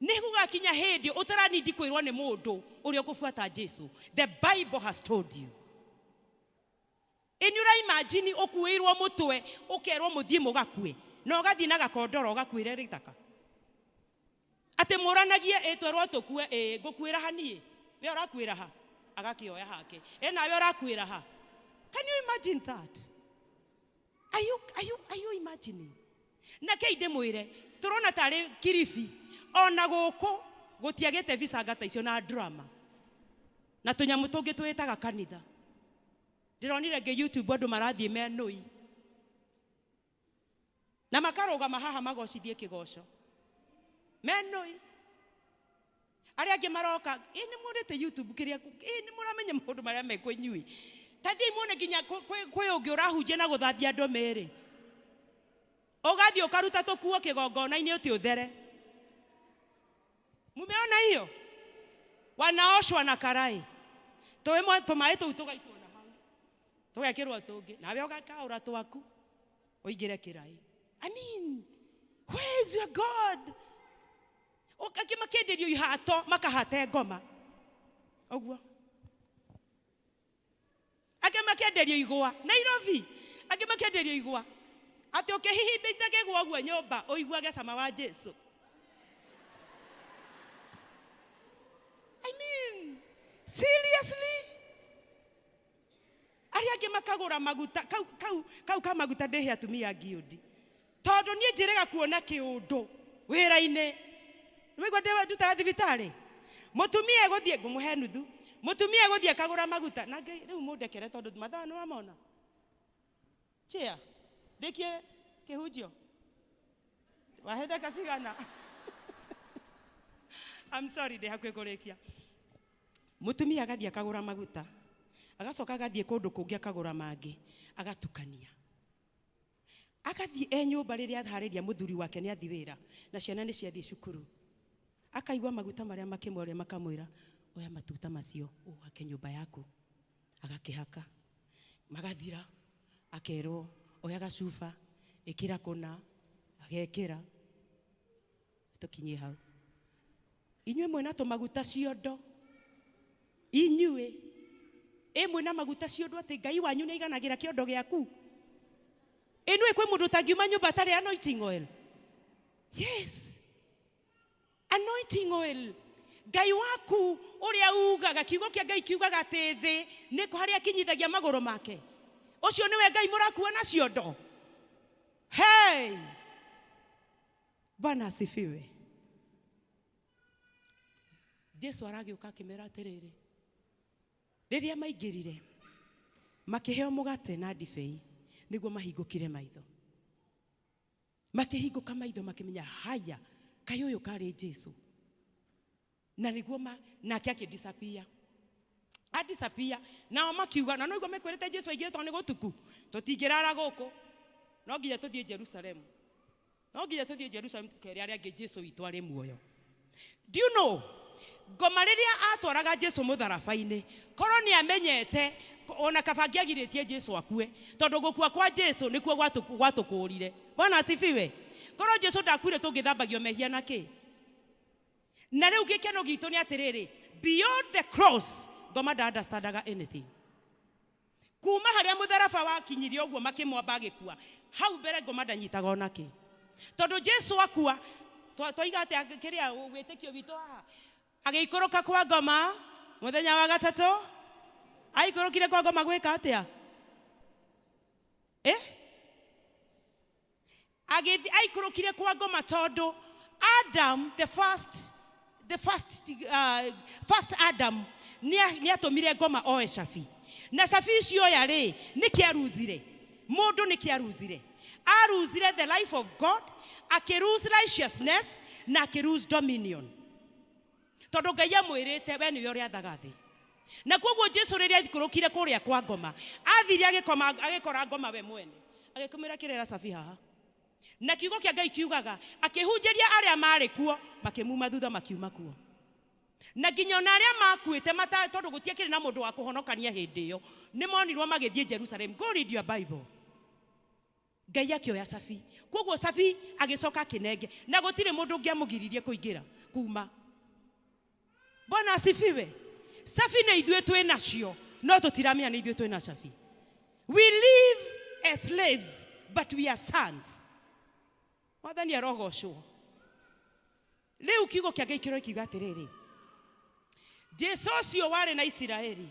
Nĩ gũgakinya hĩndĩ ũtaranindi kwĩrwo nĩ mũndũ ũrĩa ũkũbuata Jesu. The Bible has told you. Ĩ nĩ ũraimagine ũkuĩirwo mũtwe, ũkerwo mũthiĩ mũgakue, na ũgathiĩ na gakondoro ũgakuĩre gĩthaka, atĩ mũranagie, ĩ twerwo tũkue, ĩ ngũkuĩra ha niĩ, we ũrakuĩra ha? Agakĩoya hake, ĩ nawe ũrakuĩra ha? Can you imagine that? Are you imagining? Na kei ndĩmwĩre, tũrona tarĩ Kiribi, ona gũkũ gũtiagĩte vicanga ta icio na drama na tũnyamũ tũngĩ twĩtaga kanitha. Ndĩronire ngĩ YouTube andũ marathiĩ menũi na makarũgama haha magocithie kĩgoco menũi, arĩa angĩ maroka. Ĩ nĩ muonete YouTube kĩrĩa? Ĩ nĩ mũramenya maũndũ marĩa mekwo inyuĩ? Ta thiĩ muone nginya kwĩ ũngĩ ũrahunjia na gũthambia andũ mĩĩrĩ, ũgathiĩ ũkaruta tũkuo kĩgongona-inĩ ũtĩ ũthere. Mumeona hiyo? Wanaoshwa na karai, tũmwe tũmaĩ tũu tũgaitwo na hau, tũgekĩrwo tũngĩ, nawe ũgakaũra twaku ũingĩre kĩrai. I mean, where is your God? Angĩ makĩenderio ihato, makahate ngoma ũguo, angĩ makĩenderio igwa Nairobi, angĩ makĩenderio igwa atĩ ũkĩhihimbĩte kĩgwa ũguo nyũmba ũiguage cama wa Jesu. I mean, seriously? Arĩa angĩ makagũra maguta kau kau kau ka maguta ndĩhe atumia ngiũndi, tondũ niĩ njĩrĩga kuona kĩũndũ wĩra-inĩ. Nĩwaigua, ndĩ ndutaga thibitarĩ, mũtumia egũthiĩ, ngũmũhe nuthu, mũtumia egũthiĩ akagũra maguta na Ngai. Rĩu mũndekere tondũ mathaa nĩ wamona. Chia ndĩkie kĩhunjio, wahe ndeka cigana? I'm sorry, ndĩ hakuhĩ kũrĩkia. Mũtumia agathiĩ akagũra maguta, agacoka agathiĩ kũndũ kũngĩ akagũra mangĩ, agatukania, agathiĩ e nyũmba. Rĩrĩa aharĩria, mũthuri wake nĩ athiĩ wĩra na ciana nĩ ciathiĩ cukuru, akaigua maguta marĩa makĩmwaria, makamwĩra, "Oya matuta macio ũhake nyũmba yaku." Agakĩhaka, magathira, akerwo, "Oya gacuba, ĩkĩra kũna." Agekĩra. Tũkinyie hau. Inyuĩ mwĩna tũmaguta ciondo, inyuĩ ĩ mwĩna maguta ciondo, atĩ Ngai wanyu nĩ aiganagĩra kĩondo gĩaku. Ĩ nĩũĩ kwĩ mũndũ ũtangiuma nyũmba atarĩ anointing oil? Yes, anointing oil. Ngai waku ũrĩa ugaga, kiugo kĩa Ngai kiugaga atĩ thĩ nĩ harĩa akinyithagia magũrũ make, ũcio nĩwe Ngai mũrakua na ciondo. Hey, Bwana asifiwe. Jesu aragĩũka akĩmera atĩrĩrĩ, rĩrĩa maingĩrire makĩheo mũgate na ndibei nĩguo mahingũkire maitho, makĩhingũka maitho, makĩmenya, haya, kaĩ ũyũ karĩ Jesu? Na nĩguo ma nake akĩdisappear, adisappear. Nao makiuga, na noiguo mekwĩrĩte Jesu aingĩre, tondũ nĩ gũtuku, tũtingĩrara gũkũ, no nginya tũthiĩ Jerusalemu, no nginya tũthiĩ Jerusalemu tũkere arĩa angĩ Jesu witũ arĩ muoyo. Do you know, ngoma rĩrĩa atwaraga Jesu mũtharaba-inĩ, korwo nĩ amenyete, ona kaba angĩagirĩtie Jesu akue, tondũ gũkua kwa Jesu nĩkuo gwatũkũũrire. Bwana asifiwe. Korwo Jesu ndakuire, tũngĩthambagio mehia na kĩ? Na rĩu gĩkeno gitũ nĩ atĩrĩrĩ, beyond the cross, ngoma nda understandaga anything. Kuma harĩa mũtharaba wakinyirie ũguo makĩmwamba agĩkua, hau mbere ngoma ndanyitaga ona kĩ, tondũ Jesu akua, twaiga atĩa kĩrĩa wĩtĩkio witũ haha? Agĩikũrũka kwa ngoma mũthenya wa gatatũ. Aikũrũkire kwa ngoma gwĩka atĩa? Eh? Agĩthi aikũrũkire kwa ngoma tondũ Adam, the first Adam nĩ atũmire ngoma oe cabi, na cabi icio oya rĩ, nĩ kĩaruzire mũndũ, nĩ kĩaruzire, aruzire the life of God, akĩlose righteousness na akĩlose dominion, tondũ Ngai amwĩrĩte, "We nĩwe ũrĩathaga thĩ." Na koguo Jesu rĩrĩa aikũrũkire kũrĩa kwa ngoma, athire agĩkoma, agĩkora ngoma we mwene. Agĩkũmĩra kĩrera cabi haha. Na kiugo kĩa Ngai kiugaga akĩhunjĩria arĩa marĩ kuo, makĩmuma thutha makiuma kuo. Na nginya ona arĩa makuĩte mata tondũ gũtiakĩrĩ na mũndũ wa kũhonokania hĩndĩ ĩyo, nĩ monirwo magĩthiĩ Jerusalem. Go read your Bible. Ngai akĩoya cabi. Koguo cabi agĩcoka akĩnenge na gũtirĩ mũndũ ũngĩamũgiririe kũingĩra kuma. Bwana asifiwe. Cabi nĩ ithuĩ twĩ nacio, no tũtiramenya nĩ ithuĩ twĩ na cabi. We live as slaves, but we are sons. Mwathani arogocwo. Rĩu kiugo kĩa Ngai kĩro kiuga atĩrĩrĩ, Jesu ũcio warĩ na Isiraeli,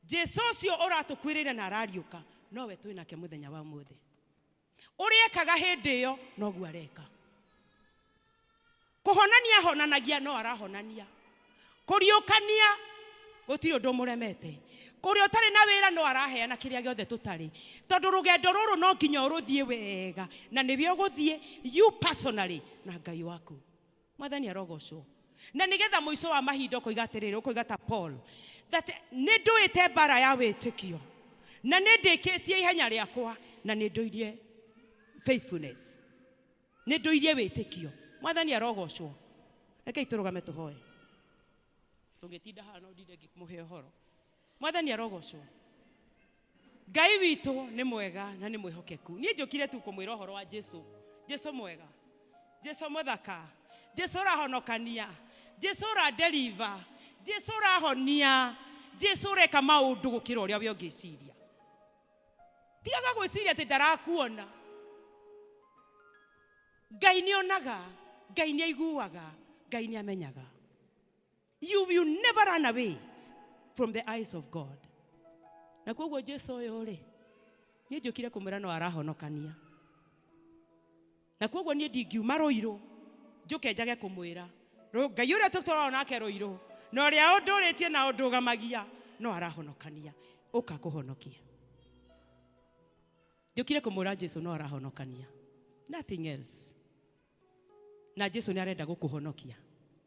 Jesu ũcio ũratũkuĩrĩire na arariũka, nowe twĩ nake mũthenya wa ũmũthĩ. Ũrĩa ekaga hĩndĩ ĩyo noguo areka. Kũhonania ahonanagia no arahonania. Kũriũkania gũtirĩ ũndũ mũremete. Kũrĩa ũtarĩ na wĩra no araheana kĩrĩa gĩothe tũtarĩ. Tondũ rũgendo rũrũ no nginya ũrũthiĩ wega na nĩwe ũgũthiĩ you personally na Ngai waku. Mwathani arogocwo. Na nĩgetha mũico wa mahinda ũkoiga atĩrĩrĩ, ũkoiga ta Paul, that nĩ ndũĩte mbara ya wĩtĩkio na nĩ ndĩkĩtie ihenya rĩakwa na nĩ ndũirie faithfulness, nĩ ndũirie wĩtĩkio. Mwathani arogocwo. Rekei tũrũgame tũhoe. Tũngĩtinda haha no ndinde ngĩmũhe ũhoro. Mwathani arogocwo. Ngai witũ nĩ mwega na nĩ mwĩhokeku. Niĩ njũkire tu kũmwĩra ũhoro wa Jesu. Jesu mwega, Jesu mũthaka, Jesu ũrahonokania, Jesu ũradeliver, Jesu ũrahonia, Jesu ũreka maũndũ gũkĩra ũrĩa we ũngĩciria. Tigaga gwĩciria atĩ ndarakuona. Ngai nĩ onaga, Ngai nĩ aiguaga, Ngai nĩ amenyaga. You will never run away from the eyes of God. Na koguo Jesu ũyũ rĩ, niĩ njũkire kũmwĩra no arahonokania. Na koguo niĩ ndingiuma Rũirũ njũke njage kũmwĩra Ngai ũrĩa tũtwaragwo nake Rũirũ na ũrĩa ũndũrĩtie na ũndũgamagia no arahonokania, ũka kũhonokia. Njũkire kũmwĩra Jesu no arahonokania, nothing else. Na Jesu nĩ arenda gũkũhonokia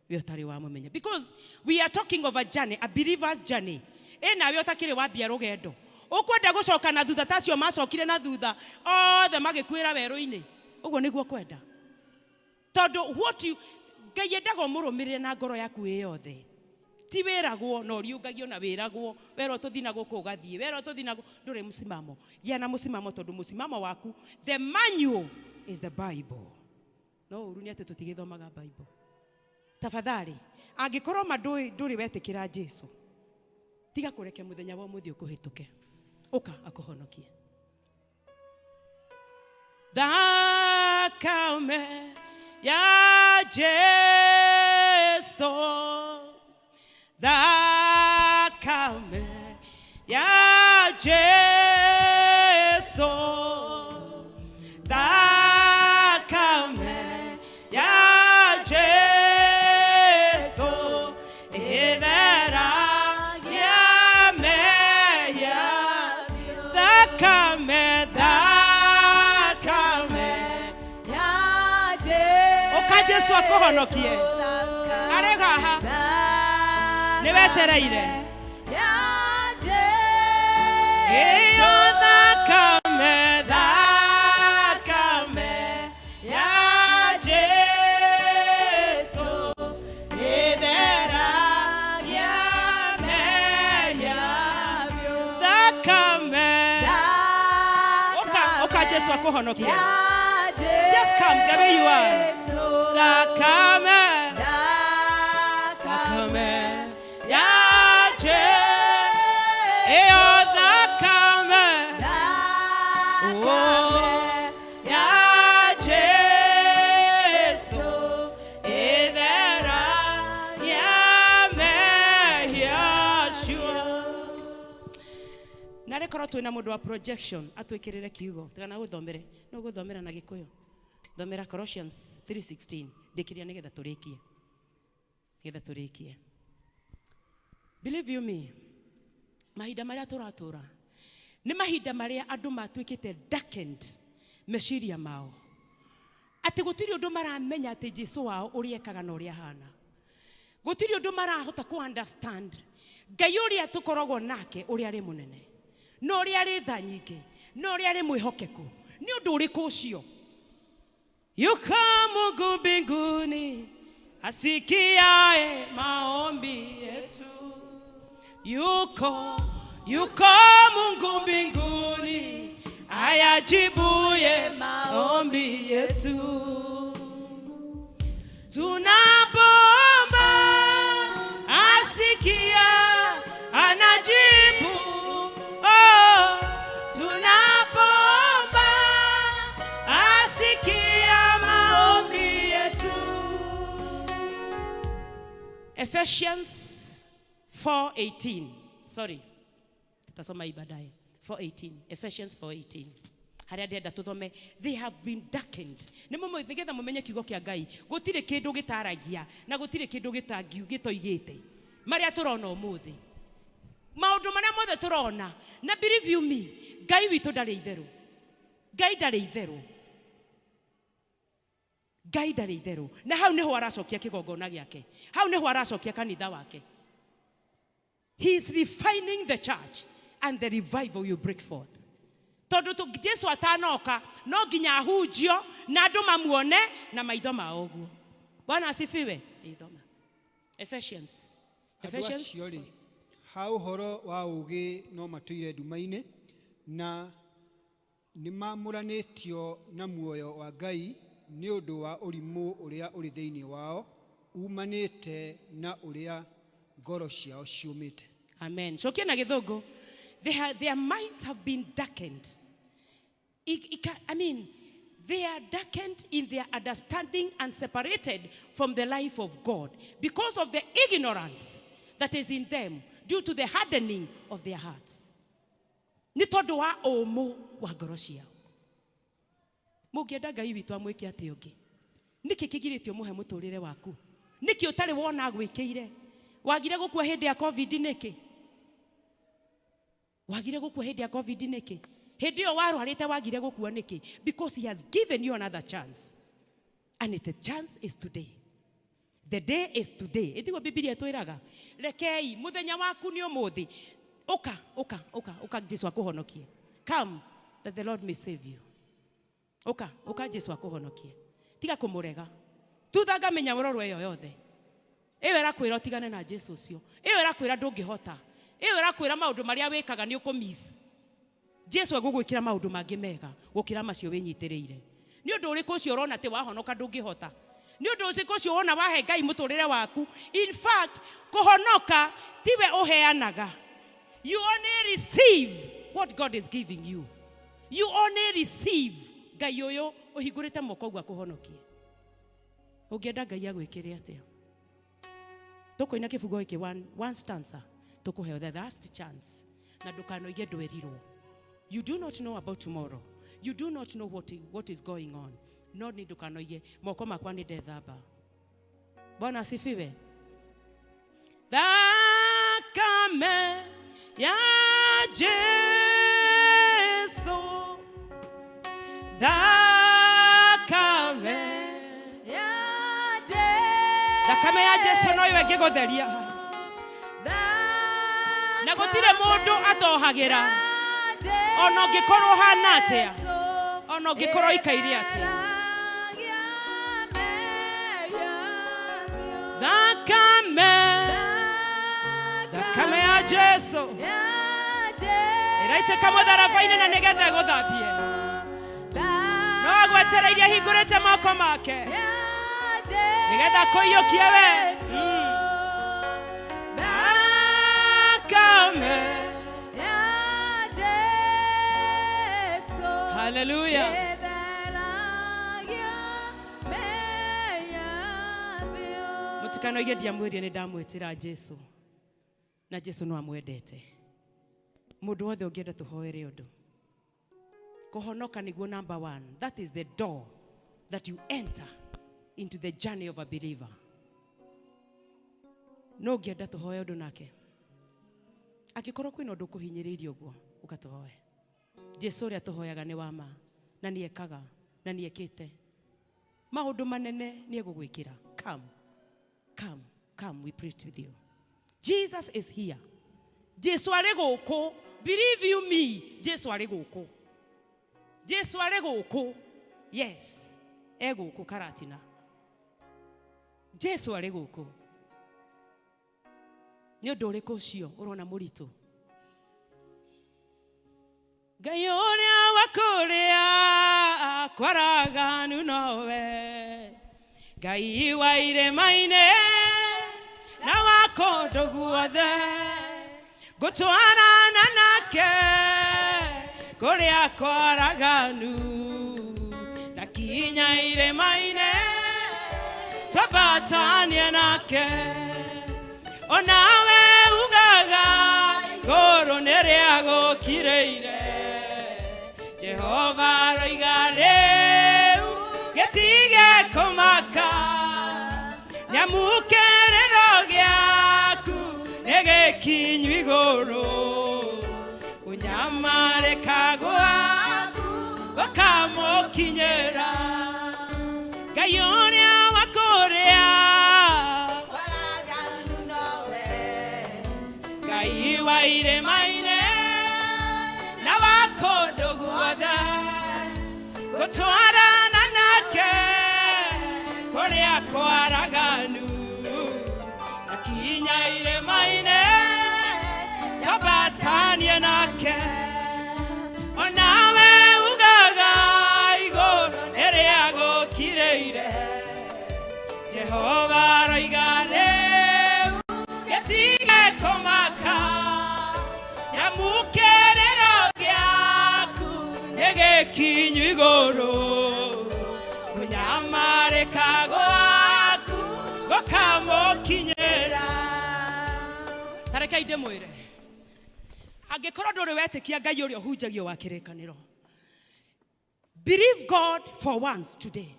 we ũtarĩ wamũmenya, because we are talking of a journey, a believer's journey. Ĩ nawe ũtakĩrĩ wambia rũgendo, ũkwenda gũcoka na thutha ta acio macokire na thutha othe magĩkuĩra werũ-inĩ? Ũguo nĩguo kwenda? Tondũ what you Ngai endaga ũmũrũmĩrĩre na ngoro yaku ĩ yothe, ti wĩragwo na ũriũngagio na wĩragwo werwo tũthi na gũkũ ũgathiĩ, werwo tũthi na ndũrĩ mũsimamo. Gĩa na mũsimamo, tondũ mũsimamo waku, the manual is the Bible. No ũru nĩ atĩ tũtigĩthomaga Bible. Tafadhali, angĩkorwo ma ndũrĩ wetĩkĩra Jesu, tiga kũreke mũthenya wa ũmũthĩ ũkũhĩtũke, ũka akũhonokie. Thakame ya Jesu, thakame ya Jesu, thakame ya Jesu ĩtheragia mehia. Thakame, thakame ũka Jesu akũhonokie. Arĩ haha, nĩ wetereire. Ĩyo thakame, thakame ya Jesu ĩtheragia mehia. Thakame, ũka, ũka Jesu akũhonokie. Just come the way you are. Thakame, thakame ya Jesu, ĩyo thakame, oh, ya Jesu ĩtheragia mehia. Sure. Na rĩkorwo twĩna mũndũ wa projection atwĩkĩrĩre kiugo, tigana gũthomere, no gũthomera na Gĩkũyũ. Thomera Colossians 3:16, ndĩkĩria nĩgetha tũrĩkie, nĩgetha tũrĩkie. Believe you me, mahinda marĩa tũratũra nĩ mahinda marĩa andũ matuĩkĩte darkened meciria mao, atĩ gũtirĩ ũndũ maramenya atĩ Jesu wao ũrĩa ekaga na ũrĩa ahana. Gũtirĩ ũndũ marahota ku understand Ngai ũrĩa tũkoragwo nake, ũrĩa arĩ mũnene na ũrĩa arĩ tha nyingĩ. Na ũrĩa arĩ mwĩhokeku. Nĩ ũndũ ũrĩkũ ũcio? Yuko Mungu mbinguni asikiae maombi yetu. Yuko, yuko Mungu mbinguni ayajibuye maombi yetu. Tunapoomba asikia, anajibu. Oh, tunapoomba asikia maombi yetu. Ephesians 4:18. Sorry. Tutasoma hii baadaye. 4:18. Ephesians 4:18. Harĩa ndĩrenda tũthome, they have been darkened. Nĩ mũmũ nĩgetha mũmenye kiugo kĩa Ngai gũtirĩ kĩndũ gĩtaragia na gũtirĩ kĩndũ gĩtoigĩte. Marĩa tũrona ũmũthĩ, maũndũ marĩa mothe tũrona, na believe you me, Ngai witũ ndarĩ itherũ. Ngai ndarĩ itherũ. Ngai ndarĩ itherũ. Na hau nĩho aracokia kĩgongona gĩake, hau nĩho aracokia kanitha wake. He is refining the church and the revival will break forth. Tondũ Jesu atanoka no nginya ahunjio na andũ mamuone na maitho mao ũguo. Bwana asifiwe. Ithoma Ephesians. Andũ Ephesians. Acio rĩ, ha ũhoro wa ũũgĩ no matũire nduma-inĩ na nĩmamũranĩtio na muoyo wa Ngai nĩ ũndũ wa ũrimũ ũrĩa ũrĩ thĩinĩ wao umanĩte na ũrĩa ngoro ciao ciũmĩte. Amen. Cokia na Gĩthũngũ. Their minds have been darkened. I mean, they are darkened in their understanding and separated from the life of God because of the ignorance that is in them due to the hardening of their hearts. Nĩ tondũ wa ũmũ wa ngoro ciao. Mũngĩenda Ngai witũ amwĩke atĩa ũngĩ? Nĩkĩ kĩgirĩtie ũmũhe mũtũrĩre waku? Nĩkĩ ũtarĩ wona agwĩkĩire? Wagire gũkua hĩndĩ ya COVID nĩkĩ? Wagire gũkua hĩndĩ ya COVID nĩkĩ? Hĩndĩ ĩyo warwarĩte wagire gũkua nĩkĩ? Because he has given you another chance, and the chance is today. The day is today. Ĩtiguo Bibilia ĩtwĩraga? Rekei mũthenya waku nĩ ũmũthĩ. Ũka, ũka, ũka, ũka Jesu akũhonokie. Come that the Lord may save you. Ũka, ũka Jesu akũhonokie. Tiga kũmũrega. Tuthanga mĩnyamũroro ĩyo yothe ĩyo ĩrakwĩra ũtigane na Jesu ũcio, ĩyo ĩrakwĩra ndũngĩhota, ĩyo ĩrakwĩra maũndũ marĩa wĩkaga nĩ ũkũmiss. Jesu egũgwĩkĩra maũndũ mangĩ mega gũkĩra macio wĩnyitĩrĩire. Nĩ ũndũ ũrĩkũ ũcio ũrona atĩ wahonoka ndũngĩhota? Nĩ ũndũ ũrĩkũ ũcio wona wahe Ngai mũtũrĩre waku? In fact, kũhonoka tiwe ũheanaga. You only receive what God is giving you. You only receive. Ngai ũyũ ũhingũrĩte moko ũguo akũhonokie. Ũngĩenda Ngai agwĩkĩre atĩa? Tũkũina kĩbungo gĩkĩ, one stanza. Tũkũheo the last chance na ndũkanoige ndwerirwo. You do not know about tomorrow. You do not know what is going on. No nĩ ndũkanoige moko makwa nĩ ndethamba. Bwana asifiwe. Thakame ya Jesu, thakame, thakame ya Jesu noyo ĩngĩgũtheria, na gũtirĩ mũndũ atohagĩra, ona ũngĩkorwo ũhana atĩa, ona ũngĩkorwo ũikaire atĩa. Thakame, thakame ya Jesu ĩraitĩka mũtharaba-inĩ na nĩgetha ĩgũthambie. No agwetereirie ahingũrĩte moko make nĩgetha akũiyũkie we. Thakame. Haleluya. Mũtikanoige ndiamwĩrie. Nĩ ndamwĩtĩra Jesu na Jesu no amwendete. Mũndũ wothe ũngĩenda tũhoere ũndũ, kũhonoka nĩguo number one. That is the door that you enter into the journey of a believer. No ũngĩenda tũhoe ũndũ nake, angĩkorwo kwĩna ũndũ ũkũhinyĩrĩirie ũguo, ũka tũhoe. Jesu ũrĩa tũhoyaga nĩ wa ma na nĩ ekaga na nĩ ekĩte maũndũ manene. Nĩ egũgwĩkĩra. Come, come, come, we pray with you. Jesus is here. Jesu arĩ gũkũ. Believe you me, Jesu arĩ gũkũ. Jesu arĩ gũkũ. Yes, e gũkũ Karatina. Jesu arĩ gũkũ. Nĩ ũndũ ũrĩkũ ũcio ũrona mũritũ? Ngai ũrĩa wa kũrĩa kwaraganu nowe, Ngai wa irĩma-inĩ na wa kũndũ guothe, ngũtwarana nake kũrĩa kwaraganu, na kinya irĩma-inĩ twambatanie nake. Onawe ugaga igũrũ nĩ rĩagũkirĩire, Jehova aroiga rĩu gĩtige kũmaka, nĩamu kĩrĩro gĩaku nĩ gĩkinyu igũrũ, kũnyamarĩka gwaku gũkamũkinyĩra. Ngai ũrĩa wa kũrĩa Ngai wa irĩma-inĩ na wa kũndũ guothe, ngũtwarana nake kũrĩa kwaraganu, na kinya irĩma-inĩ twambatanie nake. Onawe ugaga igũrũ nĩ rĩagũkirĩire, Jehova aroiga rĩu gĩtige kũmaka, nĩamu kĩrĩro gĩaku nĩ gĩkinyu igũrũ, kũnyamarĩka gwaku gũkamũkinyĩra. Ta rekei ndĩmwĩre, angĩkorwo ndũrĩ wetĩkia Ngai ũrĩa ũhunjagio wa kĩrĩkanĩro, believe God for once today.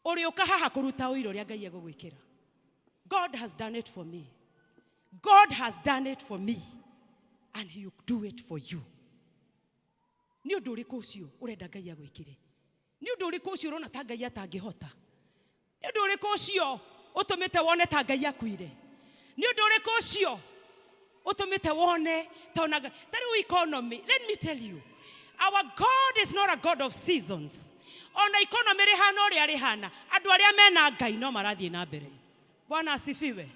Ũrĩũka haha kũruta ũira ũrĩa Ngai egũgwĩkĩra. God has done it for me. God has done it for me, and he will do it for you. Nĩ ũndũ ũrĩkũ ũcio ũrenda Ngai agwĩkĩre? Nĩ ũndũ ũrĩkũ ũcio ũrona ta Ngai atangĩhota? Nĩ ũndũ ũrĩkũ ũcio ũtũmĩte wone ta Ngai akuire? Nĩ ũndũ ũrĩkũ ũcio ũtũmĩte wone ta ona ta rĩu economy? Let me tell you, our God is not a God of seasons. Ona economy rĩhana ũrĩa rĩhana, andũ arĩa mena Ngai no marathiĩ na mbere. Bwana asifiwe.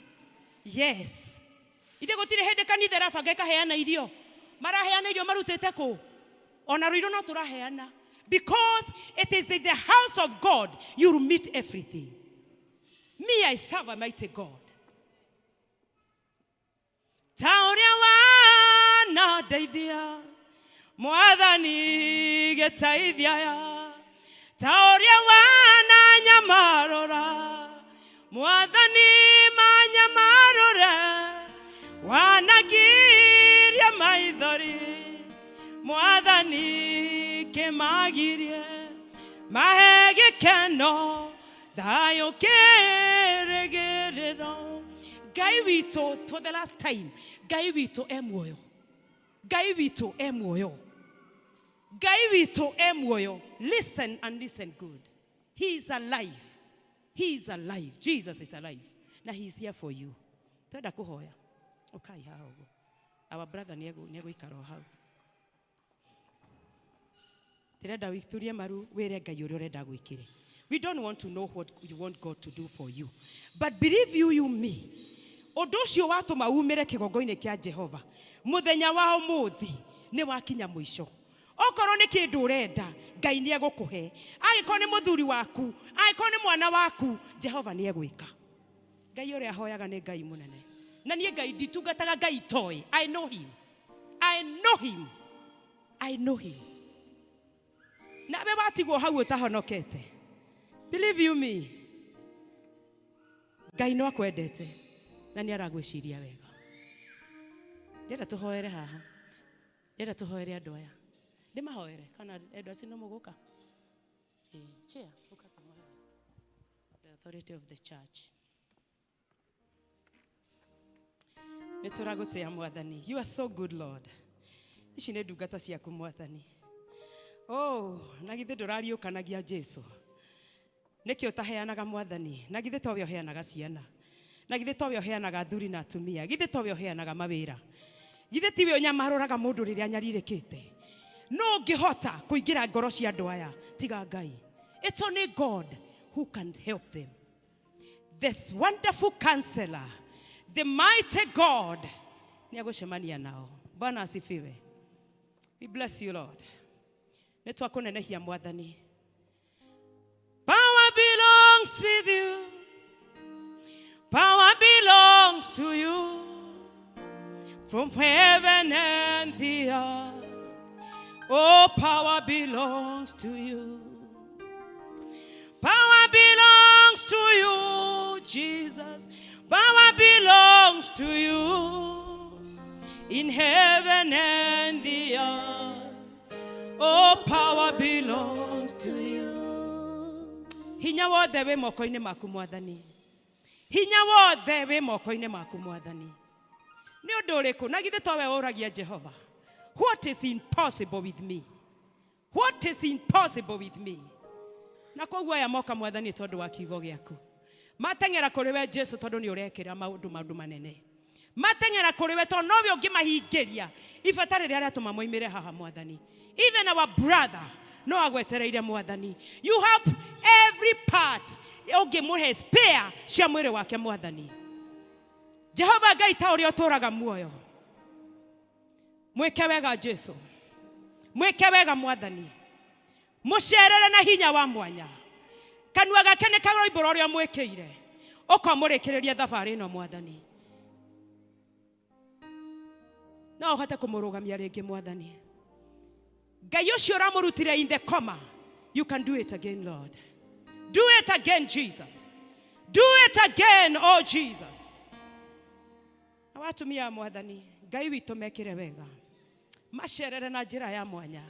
Yes, ithe gũtirĩ hĩndĩ kanitha ĩrabanga ĩkaheana irio. Maraheana irio marutĩte kũ? Ona rũirũ no tũraheana, because it is in the house of God you will meet everything. Me, I serve a mighty God. Ta ũrĩa wanandeithia Mwathani, gĩteithia ya ta ũrĩa wananyamarũra Mwathani, manyamarũre, wanagiria maithori Mwathani, kĩmagirie mahe gĩkeno, thayũ, kĩrĩgĩrĩro. Ngai witũ, for the last time, Ngai witũ e muoyo. Ngai witũ e muoyo. Ngai witũ e muoyo. Listen and listen good. He is alive. He is alive. Jesus is alive na he is here for you. Twenda kũhoya, ũkai haha ũguo. Our brother nĩ egũikara o hau. Ndĩrenda witurie maru wĩre Ngai ũrĩa ũrenda gwĩkĩre. We don't want to know what you want God to do for you, but believe you me, ũndũ ũcio watũma umĩre kĩgongo-inĩ kĩa Jehova mũthenya wa ũmũthĩ nĩ wakinya mũico. Okorwo nĩ kĩndũ ũrenda, Ngai nĩ egũkũhe. Angĩkorwo nĩ mũthuri waku, angĩkorwo nĩ mwana waku, Jehova nĩ egwĩka. Ngai ũrĩa ahoyaga nĩ Ngai mũnene, na niĩ Ngai nditungataga Ngai toĩ. I know him. I know him. I know him. Nawe watigwo hau ũtahonokete, believe you me, Ngai no akwendete na nĩ aragwĩciria wega. Ndĩrenda tũhoere haha, ndĩrenda tũhoere andũ aya. Ndĩmahoere kana endwa acio no mũgũka? Ĩĩ, chair, ũka tũmahoere. The authority of the church. Nĩ tũragũtĩa Mwathani. You are so good, Lord. Ici nĩ ndungata ciaku, Mwathani. Oh, na githĩ ndũrariũkanagia Jesu? Nĩkĩ ũtaheanaga, Mwathani? Na githĩ towe ũheanaga ciana? Na githĩ towe ũheanaga athuri na atumia? Githĩ towe ũheanaga mawĩra? Githĩ tiwe ũnyamarũraga mũndũ rĩrĩa anyarirĩkĩte? No ũngĩhota kũingĩra ngoro cia andũ aya tiga Ngai. It's only God who can help them. This wonderful counselor, the mighty God, nĩ agũcemania nao. Bwana asifiwe. We bless you, Lord. Nĩ twakũnenehia Mwathani. Power belongs with you. Power belongs to you. From heaven and the earth. Oh, power belongs to you. Power belongs to you, Jesus. Power belongs to you in heaven and the earth. Oh, power belongs to you. Hinya wothe wĩ moko-inĩ maku Mwathani. Hinya wothe wĩ moko-inĩ maku Mwathani. Nĩ ũndũ ũrĩkũ na githĩ towe ũragia Jehova? What is impossible with me? What is impossible with me? Na koguo aya moka Mwathani tondũ wa kiugo gĩaku. Mateng'era kũrĩ we Jesu tondũ nĩ ũrekĩra maũndũ maũndũ manene. Mateng'era kũrĩ we tondũ nowe ũngĩmahingĩria ibata rĩrĩa rĩatũma moimĩre haha Mwathani. Even our brother no agwetereire Mwathani. You have every part ũngĩmũhe spare cia mwĩrĩ wake Mwathani. Jehova Ngai ta ũrĩa ũtũũraga muoyo. Mwĩke wega Jesu. Mwĩke wega Mwathani. Mũcerere na hinya wa mwanya. Kanua gake nĩ karoimbũra ũrĩa mwĩkĩire. Ũkamũrĩkĩrĩria thabarĩ ĩno Mwathani. No ũhote kũmũrũgamia rĩngĩ Mwathani. Ngai ũcio ũramũrutire in the coma. You can do it again, Lord. Do it again, Jesus. Do it again, oh Jesus. Na watumia a Mwathani, Ngai witũ mekĩre wega. Macerere na njĩra ya mwanya.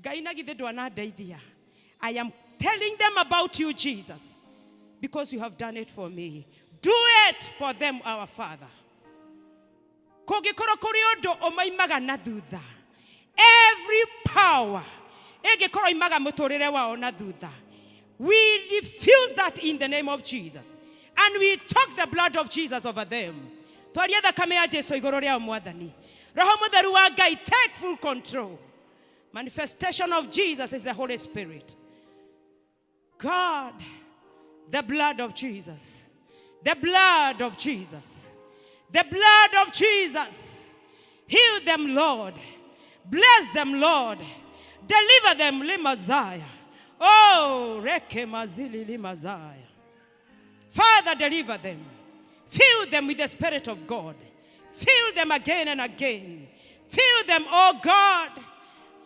Ngai na githĩ ndwanandeithia. I am telling them about you, Jesus, because you have done it for me. Do it for them, our Father. Kũngĩkorwo kũrĩ ũndũ ũmaimaga na thutha, every power ĩngĩkorwo imaga mũtũrĩre wao na thutha, we refuse that in the name of Jesus, and we talk the blood of Jesus over them. Twaria thakame ya Jesu igũrũ rĩao Mwathani. Roho Mũtheru wa Ngai, take full control. Manifestation of Jesus is the Holy Spirit. God, the blood of Jesus, the blood of Jesus, the blood of Jesus. Heal them, Lord. Bless them, Lord. Deliver them, Limazaya. Oh, reke mazili limazaya. Father, deliver them. Fill them with the Spirit of God. Fill them again and again. Fill them, oh God.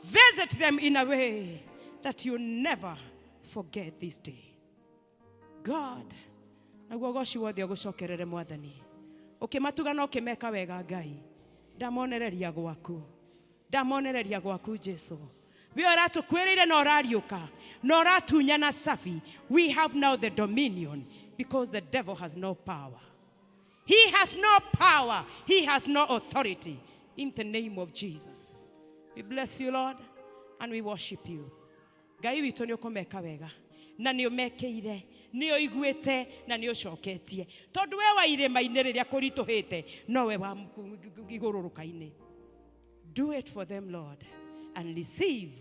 Visit them in a way that you never forget this day. God, naguo goci wothe ũgũcokerere Mwathani. Ũkĩmatuga na ũkĩmeka wega Ngai. Ndamonereria gwaku. Ndamonereria gwaku Jesu. We ũratũkuĩrĩire na ũrariũka na ũratunyana cabi. We have now the dominion because the devil has no power. He has no power. He has no authority. In the name of Jesus. We bless you, Lord, and we worship you. Ngai witũ nĩ ũkũmeka wega na nĩ ũmekĩire, nĩ ũiguĩte na nĩ ũcoketie, tondũ we wa irĩma-inĩ rĩrĩa kũritũhĩte nowe wa igũrũrũka-inĩ. Do it for them, Lord, and receive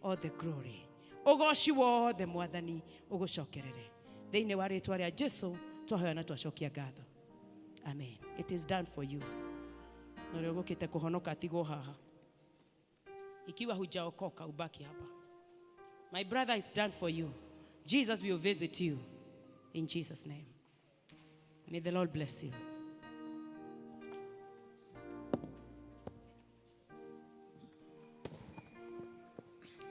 all the glory. Ũgoci wothe Mwathani ũgũcokerere thĩinĩ wa rĩtwa rĩa Jesu twahoya na twacokia ngatho. Amen. It is done for you. Na ũrĩa ũgũkĩte kũhonoka atigwo haha. Ikiwa hujaokoka ubaki hapa. My brother, is done for you. Jesus will visit you in Jesus' name. May the Lord bless you.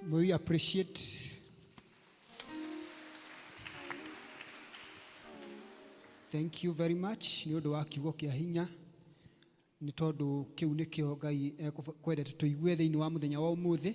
May we appreciate Thank you very much nĩ ũndũ wa kiugo kĩa hinya, nĩ tondũ kĩu nĩkĩo Ngai ekwendete tũigue thĩinĩ wa mũthenya wa ũmũthĩ.